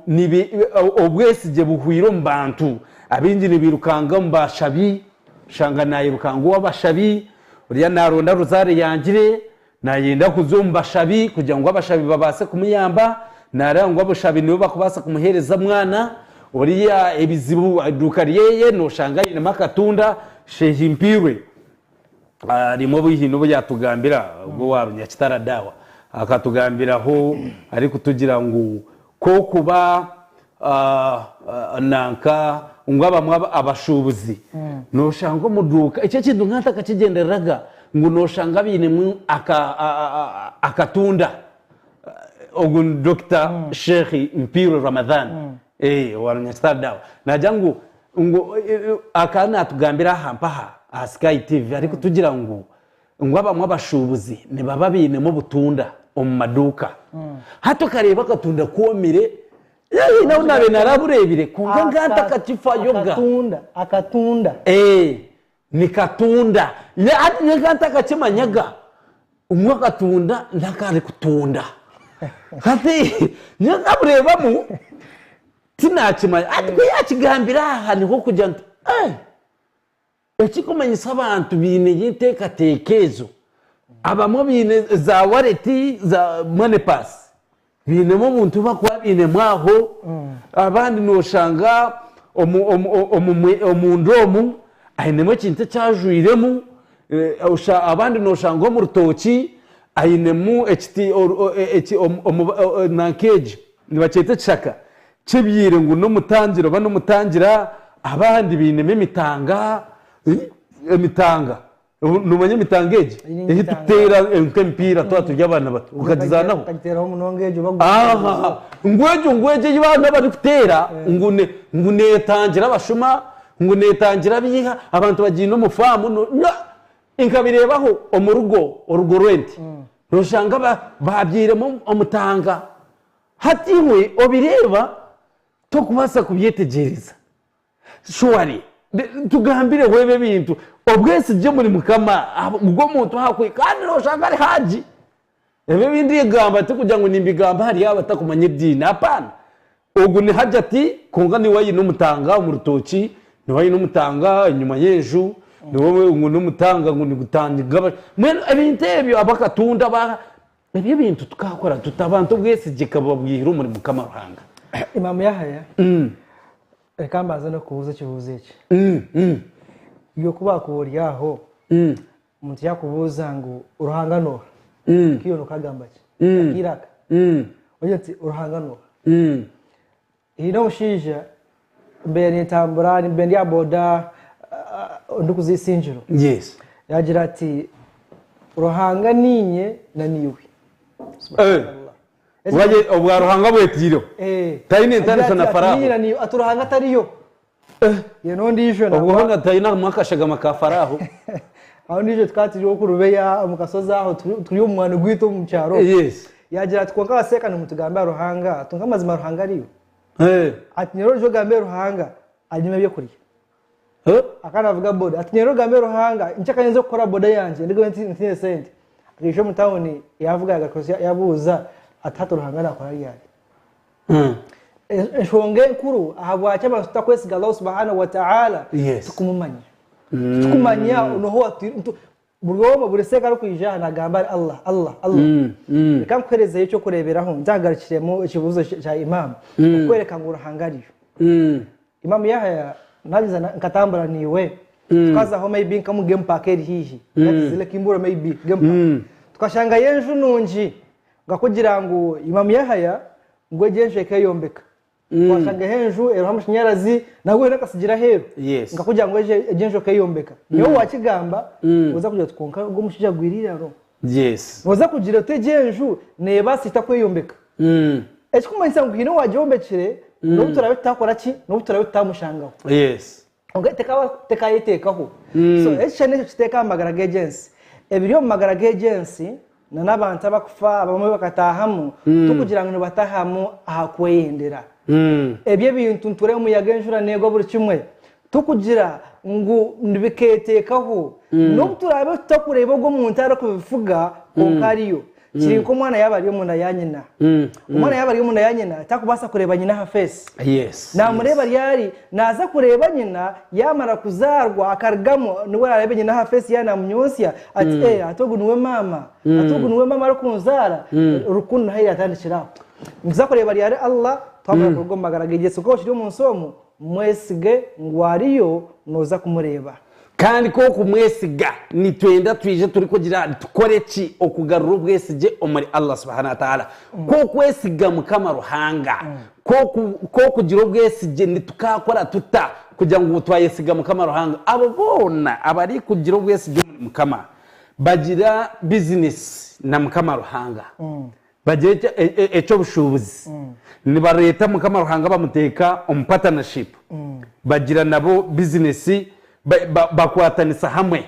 obwesigye buhwire omu bantu. Abaingi nibairukanga omu bashabi, oshanga nairukanga ow'abashabi, oriya naronda ruzaare yangire, nayenda kuza omu bashabi kugira ngu abashabi babaase kumuyamba, nareeba ngu abashabi nibo bakubaasa kumuheereza omwana, oriya ebizibu eduuka ryeye noshanga ainemu akatunda, shehimpirwe. Rimwe obu haine obu yaatugambira ogwo owa Runyakitara Dawa akatugambiraho arikutugira ngu k'okuba nanka ngu abamwe abashuubuzi nooshanga omu duuka ekyo ekintu nka ntakakigyendereraga ngu nooshanga bainemu akatunda ogu ni Dokita Sheikh Mpiirwe Ramadhan owa Runyakitara Dawa naagira ngu Ngu akaba natugambira aha mpaha aha Sky TV arikutugira ngu ngu abamwe abashuubuzi nibaba bainemu obutunda omu maduuka. Hati okareeba akatunda koomire, haine ahu naabaire narabureebire kwonka nka ntakakifayoga. Akatunda, akatunda. Eeh nikatunda. Hati nyowe nka ntakakimanyaga ngu akatunda nakarikutunda. Hati nyowe nkabureebamu. Tinakimanya. Hati ku yakigambire aha niho kugira nti eh, ekikumanyisa abantu baine enteekateeka ezo, abamwe baine za wallet za money purse, bainemu obuntu obu barikuba bainemu aho, abandi noshanga omunda omu ainemu ekintu eki ajwairemu, abandi noshanga omu rutookye ainemu ekiti nanka egi. Nibakyeta ekishaka ky'ebyire ngu n'omutangira oba n'omutangira abandi bainemu emitanga, emitanga nomanya emitanga egi ei tukuteera nk'emipiira twaba turi abaana bato okagizaanaho? Ngu egyo ngu egyo ei abaana barikuteera ngu ngu neetangira abashuma, ngu neetangira abiiha, abantu bagiine omu faamu Nkabireebaho omu rugo, orugo rw'ente, noshanga babyairemu omutanga. Hati iwe obireeba tokubaasa kubyetegyereza. Surely, tugambireho ebi ebintu, obwesigye omuri Mukama bw'omuntu aha kandi noshanga ari Haji. Ebi ebi ndigamba tikugira ngu nimbigamba ahari abo abatakumanya ediini, hapana. Ogu ni Hajati kwonka niwe aine omutanga omu rutookye, niwe aine omutanga enyima y'enju, niwe ngu n'omutanga ngu nigutangira mbwenu ebintu ebyo abakatunda ba ebyo ebintu tukakora tuta abantu obwesigye kababwihire omuri Mukama Ruhanga. Imam Yahaya, reka mbanze n'okukubuuza ekibuuzo eki. Iwe ku baakuba ori aho, Omuntu yakubuuza ngu Ruhanga n'oha? Nkaiwe nokagamba ki? Akaire aka. Ogira oti Ruhanga n'oha? Haine omushaija mbaire nintambura mbaire ndi aha boda ndikuza Isingiro. Yes. Yagira ati Ruhanga niinye na niiwe. Subhanallah. Waye obwa Ruhanga bwetiireho. Taine ntaniso na Faraaho. Niinye na niiwe. Ati Ruhanga tariyo. Ye n'ondiijo Obwo nangwa hoona tainamu akashagama ka Faraaho. aho ondiijo tukaba turi oku Rubeya omu kasozi aho turi turi omu mwani gwaitu omu kyaro. Yes. Yaagira ati kwonka abaseeka nimutugambira Ruhanga, ati kwonka amazima Ruhanga ariyo? Eh. Ati nyowe orija ogambe Ruhanga anyime ebyokurya. Eh. Akaba naavuga boda. Ati nyowe ogambe Ruhanga nki akanyinza kukora boda yangye ndigwe ntiine sente. Akaija omu tawuni yaavuga yaagaruka yaabuuza ati hati Ruhanga naakora ryari? Enshonga enkuru ahabwaki abantu tutakwesiga Allah subhanahu wa ta'ala Yes. tikumumanya. Tikumanya noha owatwire buri omwe buri seeka arikwija aha nagamba ari Allah Allah Allah. Reka nkuherezeyo ekyokureberaho ntagarukiremu ekibuuzo kya Imam okwereka ngu Ruhanga ariyo. Imam Yahya nagiza nkatambura naiwe tukazaho maybe nka omu game park eri haihi that is Lake Mburo maybe game park tukashangayo enju nungi. Nkakugira ngu Imam Yahaya ngu egyo enju ekeyombeka. Twashangaho enju eriho amashanyarazi nabwo hoine akasigira aheeru. Yes. Nkakugira ngu egyo egyo enju ekeyombeka. Nyowe wakigamba oza kugira oti kwonka ogu omushaija agwire eiraro. Yes. Noza kugira oti egyo enju neebaasa eta kweyombeka? Ekikumanyisa ngu haine owagyombekire n'obu turaabe tutakora ki, n'obu turaabe tutamushangaho. Yes. Kwonka tekaba tekayeteekaho. So ekishushani ekyo kiteeka aha magara g'egi ensi. Ebiri omu magara g'egi ensi na n'abantu abakufa abamwe bakataahamu tikugira ngu nibataahamu aha kweyendera. Ebyo ebintu nitureeba omuyaga enjura neegwa buri kimwe tikugira ngu nibikeeteekaho. N'obu turaabe tutakureeba ogwo omuntu arikubifuga kwonka ariyo. Kiri nk'omwana yaaba ari omunda ya nyina. Omwana yaaba ari omunda ya nyina takubaasa kureeba nyina aha feesi. Yes. Naamureeba ryari? Naaza kureeba nyina yaamara kuzaarwa akarugamu nibwo araareebe nyina aha feesi yaaba naamunyonsya ati ee hati ogu niwe maama, hati ogu niwe maama arikunzaara. Rukundo niho yaatandikira aho. Nituza kureeba ryari Allah twamara kuruga omu magara g'egi ensi. Kwonka okiri omu nsi omu, mwesige ngu ariyo nooza kumureeba. Kandi ku okumwesiga nitwenda twije turikugira tukore ki okugarura obwesigye omuri Allah subhanahu wa ta'ala. Ku okwesiga Mukama Ruhanga, ku okugira obwesigye nitukakora tuta kugira ngu twayesiga Mukama Ruhanga. Abo boona abarikugira obwesigye omuri Mukama bagira bizinesi na Mukama Ruhanga. Bagira eky'obushuubuzi. Nibareeta Mukama Ruhanga bamuteeka omu partnership. Bagira nabo bizinesi, bakwatanisa hamwe.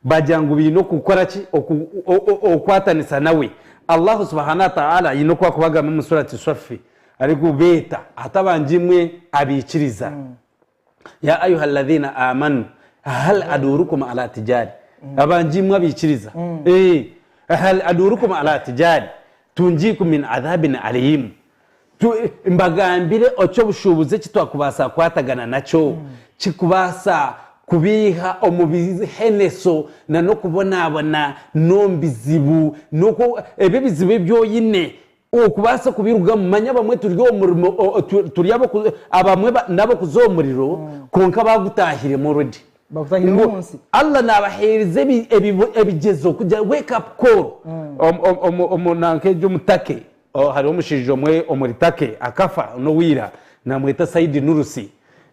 Bagira ngu baine okukora ki? Okukwatanisa nawe. Allahu subhanahu wa ta'ala haine oku arikubagamba omu Surati Swaffi, arikubeeta ati abangye imwe abaikiriza. Ya ayuha alladhina amanu hal adurukum ala tijari abangye imwe abaikiriza eh, hal adurukum ala tijari tunjikum min adhabin aliim mbagambire eky'obushuubuzi eki twakubaasa kukwatagana nakyo kikubaasa kubiiha omu biheneso na n'okubonabona n'omu bizibu n'oku ebi ebizibu ebi oine Okubaasa kubirugamu, manya abamwe turi omu murimo, turi abamwe n'abokuza omu muriro kwonka bagutahiremu already. Bagutahiremu Ngu omu nsi. Allah nabaheereza ebigyezo kugira wake up call. Omu nanka egyo omu Turkey, hariho omushaija omwe omuri Turkey akafa n'owa ira namweta Saidi Nursi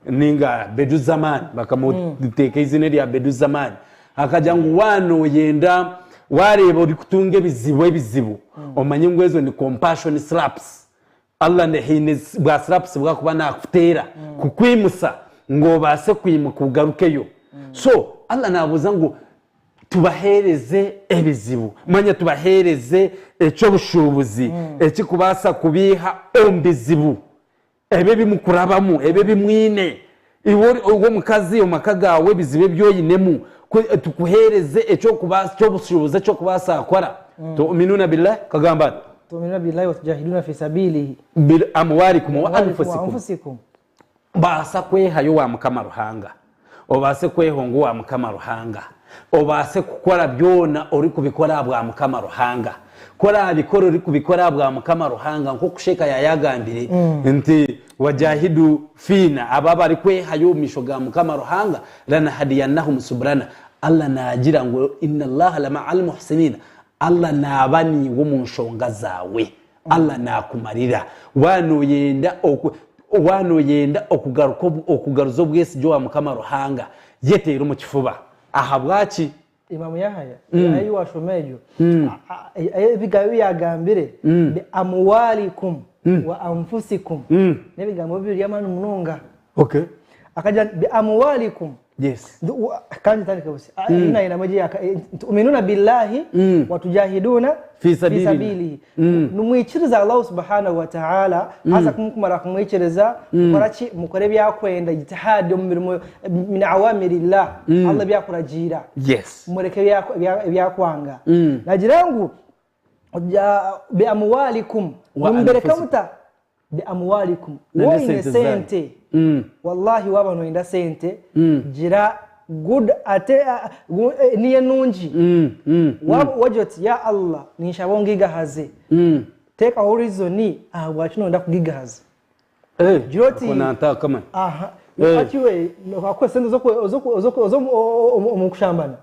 ninga Bediüzzaman bakamuteeka eizina erya Bediüzzaman. Akagira ngu waaba nooyenda, waareeba orikutunga ebizibu ebizibu, omanye ngu ezo ni compassion slaps. Allah haine bwa slaps obu arikuba naakuteera kukwimusa ngu obaase kwimuka ogarukeyo. So Allah naabuuza ngu tubaheereze ebizibu, manya tubaheereze eky'obushuubuzi ekirikubaasa kubaiha omu bizibu. Ebi ebi mukurabamu, ebi ebi mwine, iwe ori omukazi omu maka gaawe ebizibu ebi oinemu, ku tukuheereze eky'okubaasa, eky'obushuubuzi eky'okubaasa kukora. Tu'minuna billah, akagamba ati. Tu'minuna billahi wa tujahiduna fi sabilihi. Bi amwalikum wa Amwalikum wa anfusikum. anfusikum. Baasa kwehayo owa Mukama Ruhanga, obaase kwehonga owa Mukama Ruhanga, obaase kukora byona orikubikora ahabwa Mukama Ruhanga. Ku oraabikore orikubikora ahabwa Mukama Ruhanga, nk'oku Sheikh yaayagambire nti, Wajahidu fiina, abo abarikwehayo omu maisho ga Mukama Ruhanga, lanahadiyannahum suburana, Allah naagira ngu inna Allaha lama'al muhsinina, Allah naaba naiwe omu nshonga zaawe. Allah naakumarira. Waaba nooyenda oku, waaba nooyenda okugaruka obu, okugaruza obwesigye owa Mukama Ruhanga, yeteere omu kifuba. Ahabwaki? Imam Yahaya, ei waashoma egyo, ebigambo ebi yaagambire, bi amuwalikum wa anfusikum, n'ebigambo bibiri by'amaani munonga. Okay. Akagira nti bi amuwalikum. Yes. Kandi ntandike busya. Nainemu egi yaka tu'minuna billahi wa tujahiduna Fi sabilihi. sabilihi. Nimwikiriza Allahu subhanahu wa ta'ala, haza ku mukumara kumwikiriza, mukora ki? Mukora ebi akwenda, ijtihad omu mirimo min awamirillah, Allah ebi akuragiira. Yes. Mureke ebi akwanga. Nagira ngu bi amuwalikum, Wa nimubereka anfusikum. muta? Bi amuwalikum. Na Woine n'esente zanyu. sente, wallahi waaba noyenda sente, gira good ate niyo enungi. Waaba wagira oti ya Allah ninshaba ongigahaze, teekaho reason ahabwaki noyenda kugigahaza. Gira oti Ako nantakamanya. aha, akiwe akwese sente omu kushambana.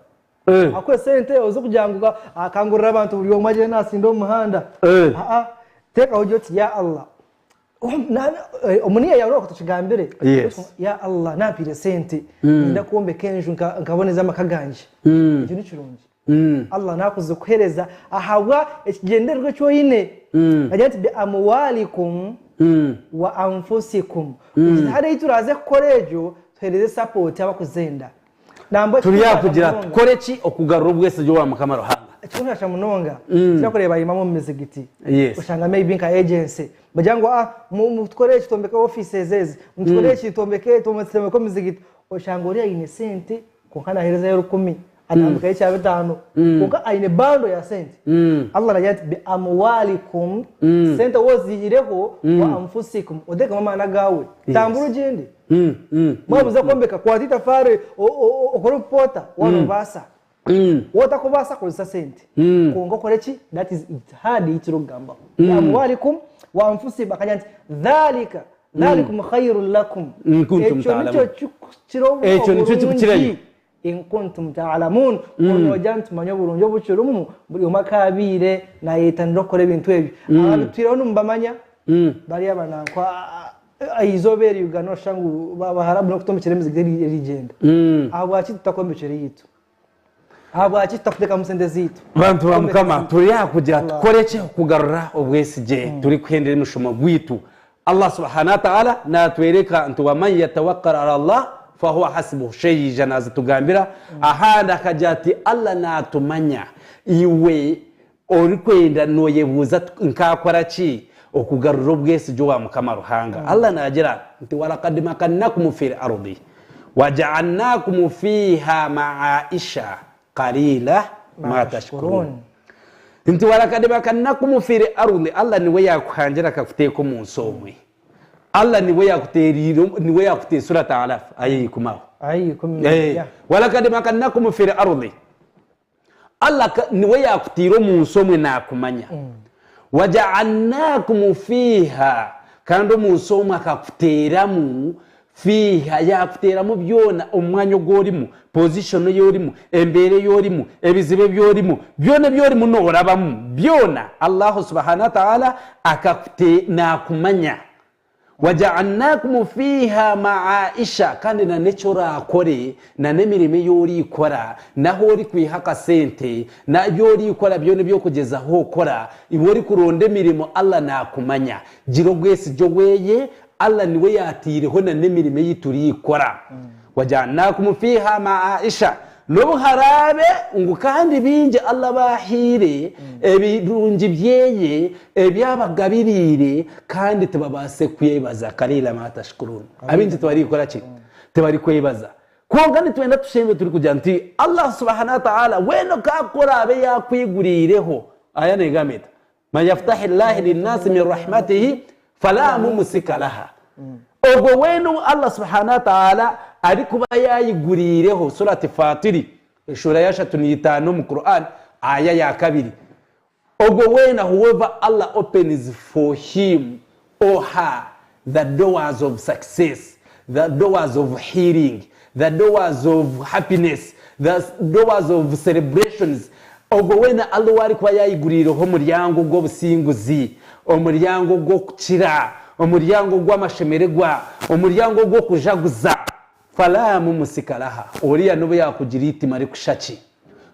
Akuhe sente oze kugira ngu akangurire abantu buri omwe agyende nasinda omu muhanda. Aa teekaho ogire oti ya Allah omu niya yaawe oku tukigambire ya Allah nampaire sente niinyenda kwombeka enju nkaboneza amaka gangye. Ekyo ni kirungi. Allah nakuzikuhereza ahabwa ekigyendererwa eki oine. Nagira ati bi amuwalikum wa anfusikum. Hariho ei turaaze kukora egyo tuhereze sapoti abakuzenda. Nambwa Turi aha ekirikunshasha kugira munonga. tukore ki okugarura obwesigye owa Mukama Ruhanga? Ekirikunshasha munonga, nikira kureeba imam omu mizigiti, oshanga maybe nka agency bagira ngu ah mutukore eki twombeke offices ezi, mutukore eki twombeke twombeke omuzigiti, oshanga oriya aine sente kwonka naherezayo rukumi, atambikayo ekya bitaano kwonka aine bundle ya sente. Allah nagira ati bi amuwalikum, sente waaba oziihireho, wa anfusikum, oteekemu amaani agaawe, tambura ogyende. Mwaba muza kwombeka, kwata itafaari okore obupoota waaba noobaasa. Waaba otarikubaasa kozesa sente. Kwonka okore ki? That is ijtihaad ei turikugambaho. Bi amwalikum wa anfusikum akagira nti dhalika dhalikum khairun lakum. In kuntum Ekyo nikyo ta'lamun. kikukira Ekyo nikyo kikukirayo. oburungi in kuntum ta'lamun. Ku noogira nti tumanye oburungi obukirimu, buri omwe akaabaire naayetanira kukora ebintu ebyo. Ababitwireho nimubamanya? Bariya banankwa Eizooba eri Uganda noshusha ngu abaharabu n'okutombekyera emizigiti erigyenda. Ahabwaki tutakwombekyera eyaitu? Ahabwaki tutakuteekamu sente zaitu? Bantu ba Kwombeka Mukama ezaitu. turi aha kugira Allah. tukore ki okugarura obwesigye turikuhendera emishomo gwaitu. Allah subhanahu wa ta'ala natwereka nti waman yatawakkal ala Allah fahuwa hasbuhu sheija nazitugambira ahandi akagira ati Allah natumanya iwe Orikwenda noyebuuza oti, Nkaakora ki okugarura obwesigye owa Mukama Ruhanga? Allah naagira nti, Walaqad makannakum fil ardi waja'alnakum fiiha ma'aisha qaliila ma tashkuruun. Nti, Walaqad makannakum fil ardi, Allah niwe yaakuhangire akakuteeka omu nsi omwe. Allah niwe yaakuteereire, niwe yaakuteire Surat A'raf aya eikumi aho. Aya eikumi, yeah. Walaqad makannakum fil ardi. Allah niwe yaakutaire omu nsi omwe naakumanya. Waja'alnakum fiiha, kandi omu nsi omwe akakuteeramu, fiiha, yaakuteeramu byona omu mwanya ogu orimu, position ei orimu, embeera ei orimu, ebizibu ebi orimu, byona ebi orimu noorabamu, byona Allahu subahana wataala akakute naakumanya. Waja'alnakum fiiha ma'aisha, kandi na n'eki oraakore, na n'emirimo ei orikora, n'ahu orikwiha akasente, n'ebi orikora byona ebi orikugyezaho okora, iwe orikuronda emirimo Allah naakumanya. Gira obwesigye oweye, Allah niwe yaataireho na n'emirimo ei turikora. Waja'alnakum fiiha ma'aisha, N'obu haraabe ngu kandi baingi Allah abaahaire ebirungi byeye ebi abagabiriire kandi tibabaase kwebaza, qaliila ma tashkuruun, abaingi tibarikukora ki? Tibarikwebaza. Kwonka nitwenda tushembe turikugira nti Allah subhanahu wa ta'ala weena ku araabe yaakwiguriireho, aya neegamba eta, Man yaftahi llaahi linnaasi min rahmatihi falaa mumusika laha, ogwo weena ou Allah subhanahu wa ta'ala arikuba yaayiguriireho, Surat Fatiri eshuura y'ashatu n'eitaano omu Quran aya yaakabiri, ogwo weena whoever Allah opens for him or her the doors of success, the doors of healing, the doors of happiness, the doors of celebrations, ogwo weena Allah ou arikuba yaayiguriireho omuryango gw'obusinguzi, omuryango gw'okukira, omuryango gw'amashemererwa, omuryango gw'okujaguza, Falaa mumusika laha, oriya n'obu yaakugira eitima rikusha ki,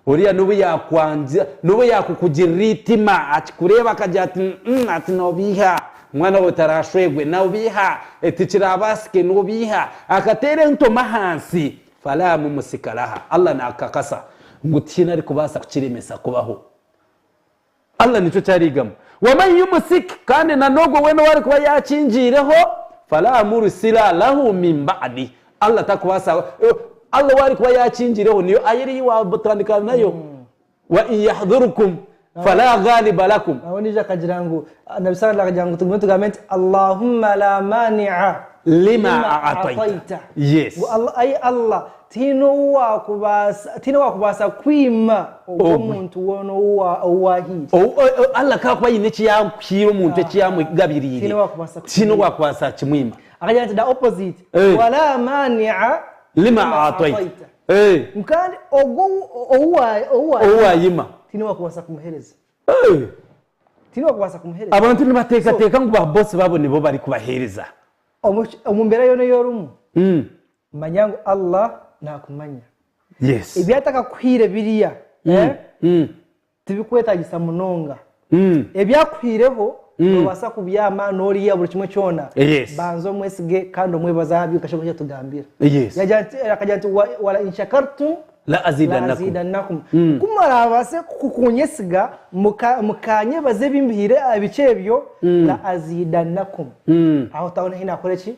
oriya n'obu yaakwangira, n'obu yaakukugirira eitima akikureeba akagira ati mm ati nobiiha, omwana waawe taraashwegwe, nobiiha, tikiraabaasike, nobiiha, akateera entomi ahansi, falaa mumusika laha, Allah naakakasa ngu tihaine arikubaasa kukiremesa kubaho. Allah nikyo eki arigamu. Waman yumusik, kandi na n'ogwo weena ou arikuba yaakingiireho, falaa mursila lahu min ba'dih, Allah takubaasa, Allah ou arikuba yaakingiireho niyo aya eri ei waatandika nayo, wa in yahdhurkum falaa ghaliba lakum. Aho ondiijo akagira ngu, Nabbi sallallahu akagira ngu tugume tugambe nti Allahumma laa maani'a Lima a'ataita. Yes. Ngu Allah, ai Allah, Tihaine ou waakubaasa, tihaine owaakubaasa kwima ogwo Ogwe. omuntu woona ou wa- ou waahaire. Ou- o- o- Allah ka akuba aine eki yaakuhaire omuntu eki yaamugabiriire, Tihaine owaakubaasa tihaine kukimwima. owaakubaasa kukimwima. Akagira nti the opposite, Eh. wala maani'a Lima a'ataita. Eh. Kandi ogwo ou wa- ou wa- Ou wayima. Tihaine owakubaasa kumuheereza. Eh. Tihaine owakubaasa kumuheereza. Abantu nibateekateeka ngu ba boss baabo nibo barikubaheereza. Omu mbeera yoona ei orimu, manya ngu Allah naakumanya. Yes. Ebi atakakuhaire biriya, eh, tibikwetaagisa munonga. Ebi akuhaireho, noobaasa kubyama noorya buri kimwe kyona. Yes. Banza omwesige kandi omwebaze aha byo nk'oku yatugambira. Yes. Yagira nti, akagira nti, "Wa- wala in shakartum La azidannakum. Azidannakum. Ku murabaase kunyesiga mukanyebaza ebi mbihaire ebikye ebyo, la azidannakum. Aho taho niho naakora ki?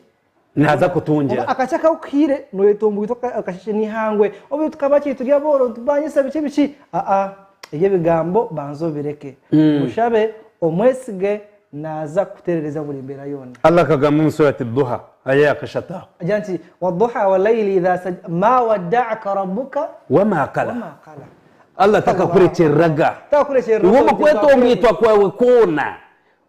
Naaza kutungira. Akakye akakuhaire noyetomboita akasheshe n'eihangwe. Obu tukaba ki turi abooro nitubanyisa biki biki. Aa, ebyo ebigambo banza obireke. Mushabe, omwesige, naaza kukuteerereza buri mbeera yoona. Allah akagamba omu surati Duha, aya ya kashatu aho. Agira nti, Waduha walayili idha saja, ma wadda'aka rabbuka Wama qala. wama qala. Allah takakurekyereraga. Takakurekyerera. Iwe omu kwetomboitwa kwawe kwona,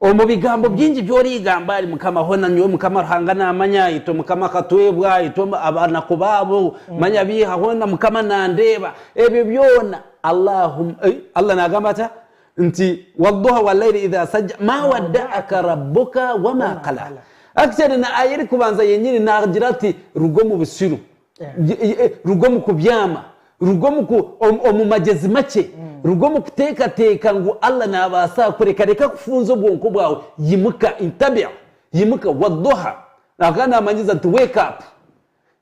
omu bigambo bingi ebi origamba ahari Mukama, hoona nyowe Mukama Ruhanga naamanya, itwe Mukama akatwebwa, itwe abanaku baabo, manya biiha, hoona Mukama nandeeba. Ebyo byona Allahum, eh, Allah naagamba ata? Nti wadduha walayili idha sajja ma wadda'aka rabbuka wama qala. Actually na aya erikubanza yenyini nagira ati ruga omu busiru, ruga omu kubyama, ruga omu magyezi makye, ruga omu kuteekateeka ngu Allah nabaasa kureka, reka kufunza obwonko bwawe, yimuka, intabi, yimuka, wadduha. Akaba namanyiza nti wake up.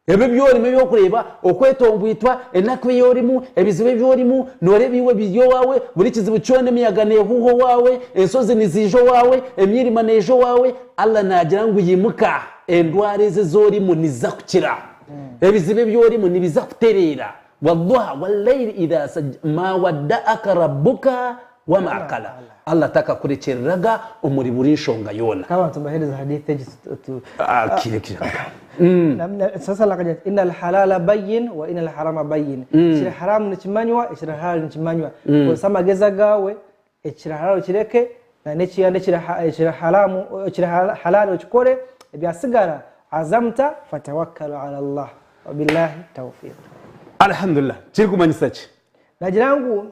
Ebyo ebi orimu ebi orikureeba, okwetombwitwa, enaku ei orimu, ebizibu ebi orimu, nooreeba iwe biri owaawe, buri kizibu kyona emiyaga neehuuha owaawe, enshozi niziija owaawe, emyirima neija owaawe, Allah naagira ngu yimuka, endwara ezi ezi orimu niziza kukira, ebizibu ebi orimu nibiza kutereera. Wadduha wallayli idha sajja ma wadda'aka rabbuka wama qala. Allah takakurekyereraga omuri buri nshonga yoona. Nk'abantu mbaheereza hadith egi tu- Ah, kire kire. Sasa akagira ati inna alhalala bayin wa inna alharama bayin. Ekiri haramu nikimanywa, ekiri halal nikimanywa. Kozesa amagezi agaawe, ekiri halal okireke, na n'ekiyanda ekiri haramu, ekiri halal okikore, ebyasigara azamta fatawakkal ala Allah. Wabillahi tawfiq. Alhamdulillah. Kirikumanyisa ki? Nagira ngu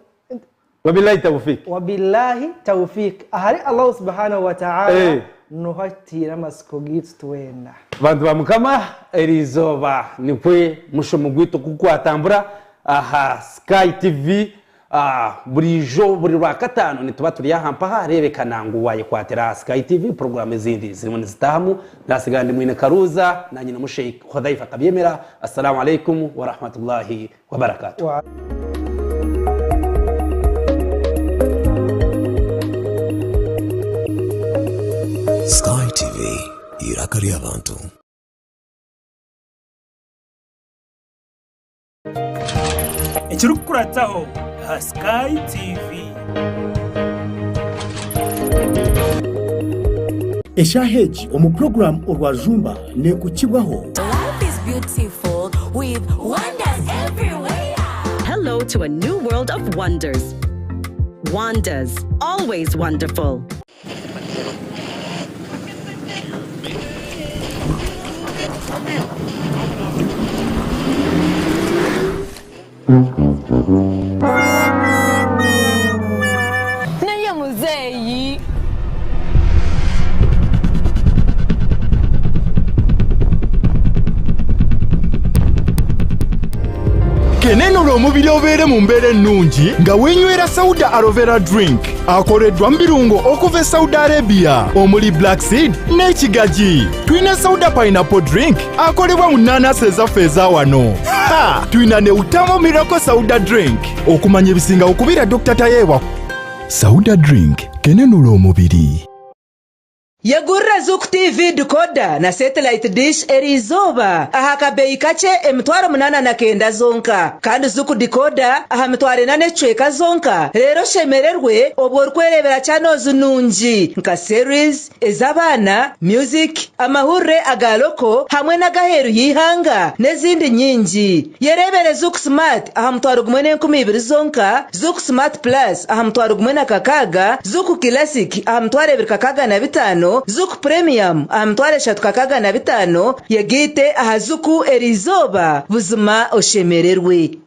Wabillahi tawfiq. Wabillahi tawfiq. Ahari Allahu subhanahu wa ta'ala Eh. niho atiire amatsiko gaitu twena. Bantu ba Mukama, eri izooba nikwe mushomo gwaitu oku gwatambura aha Sky TV. Ah, buriijo buri Rwakataano nituba turi aha mpaha, reebeka ngu waayekwatira aha Sky TV, puroguraamu ezindi zirimu nizitaahamu. Naasigara ndi Mwine Karuuza, naanye na Musheikh Hudhaifa Kabyemera. Assalaamu alaikum warahmatullahi wabarakatuh. Wa. Sky TV, eiraka ry'abantu. Ekirikukurataho aha Sky TV. Eshaaha egi omu puroguraamu Orwajumba neekukibwaho. Life is beautiful with wonders everywhere. Hello to a new world of wonders. Wonders, always wonderful. Naye muzeeyi. Kenenula omubiri obeere mu mbeera ennungi nga weenywera Sauda Aloe Vera Drink akoleddwa mu birungo okuva e Saudi Arabia omuli black seed n'ekigagi. Tulina Sauda Pineapple Drink akolebwa mu nnaanasi ezaffe eza wano. Ha! Tulina ne Utamo Miracle Sauda Drink. Okumanya ebisingawo kubira Dokita Tayebwa. Sauda Drink kenenula omubiri. Yegurira Zuku TV decoder na satellite dish eriizooba aha kabeeyi kakye 809 zonka. Kandi Zuku decoder aha 40 n'ekicweka zonka. Reero oshemererwe obwo orikwereebera channels nungi nka series, ez'abaana, music, amahurire aga loko hamwe n'agaheeru y'eihanga n'ezindi nyingi. Yereebere Zuku Smart aha 10,000 zonka, Zuku Smart Plus aha 1,600, Zuku Classic aha 2,605, bitaano, Zuku Premium aha mitwaro eshatu kakaaga na bitaano, yegaite aha Zuku eriizooba buzima oshemererwe.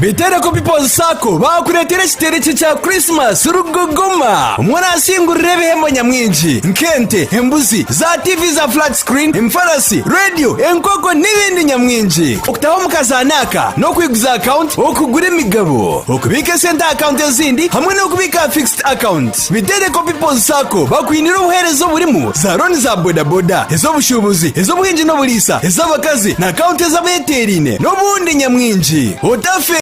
Bitereko People's Sacco baakureetera ekiteerekye kya Christmas rugogoma omwe orasingurira ebihembo nyamwingi nk'ente, embuzi, za TV za flat screen, emifarasi, rediyo, enkoko n'ebindi nyamwingi. Okutaho omu kazaano aka n'okwiguza akawunti, okugura emigabo, okubiika esente aha akawunti ezindi hamwe n'okubiika aha fixed account. Bitereko People's Sacco bakwiniire obuheereza oburimu za looni za bodaboda, ez'obushuubuzi, ez'obuhingi n'oburiisa, ez'abakazi na akawunti ez'abeeteeraine n'obundi nyamwingi. Otafe!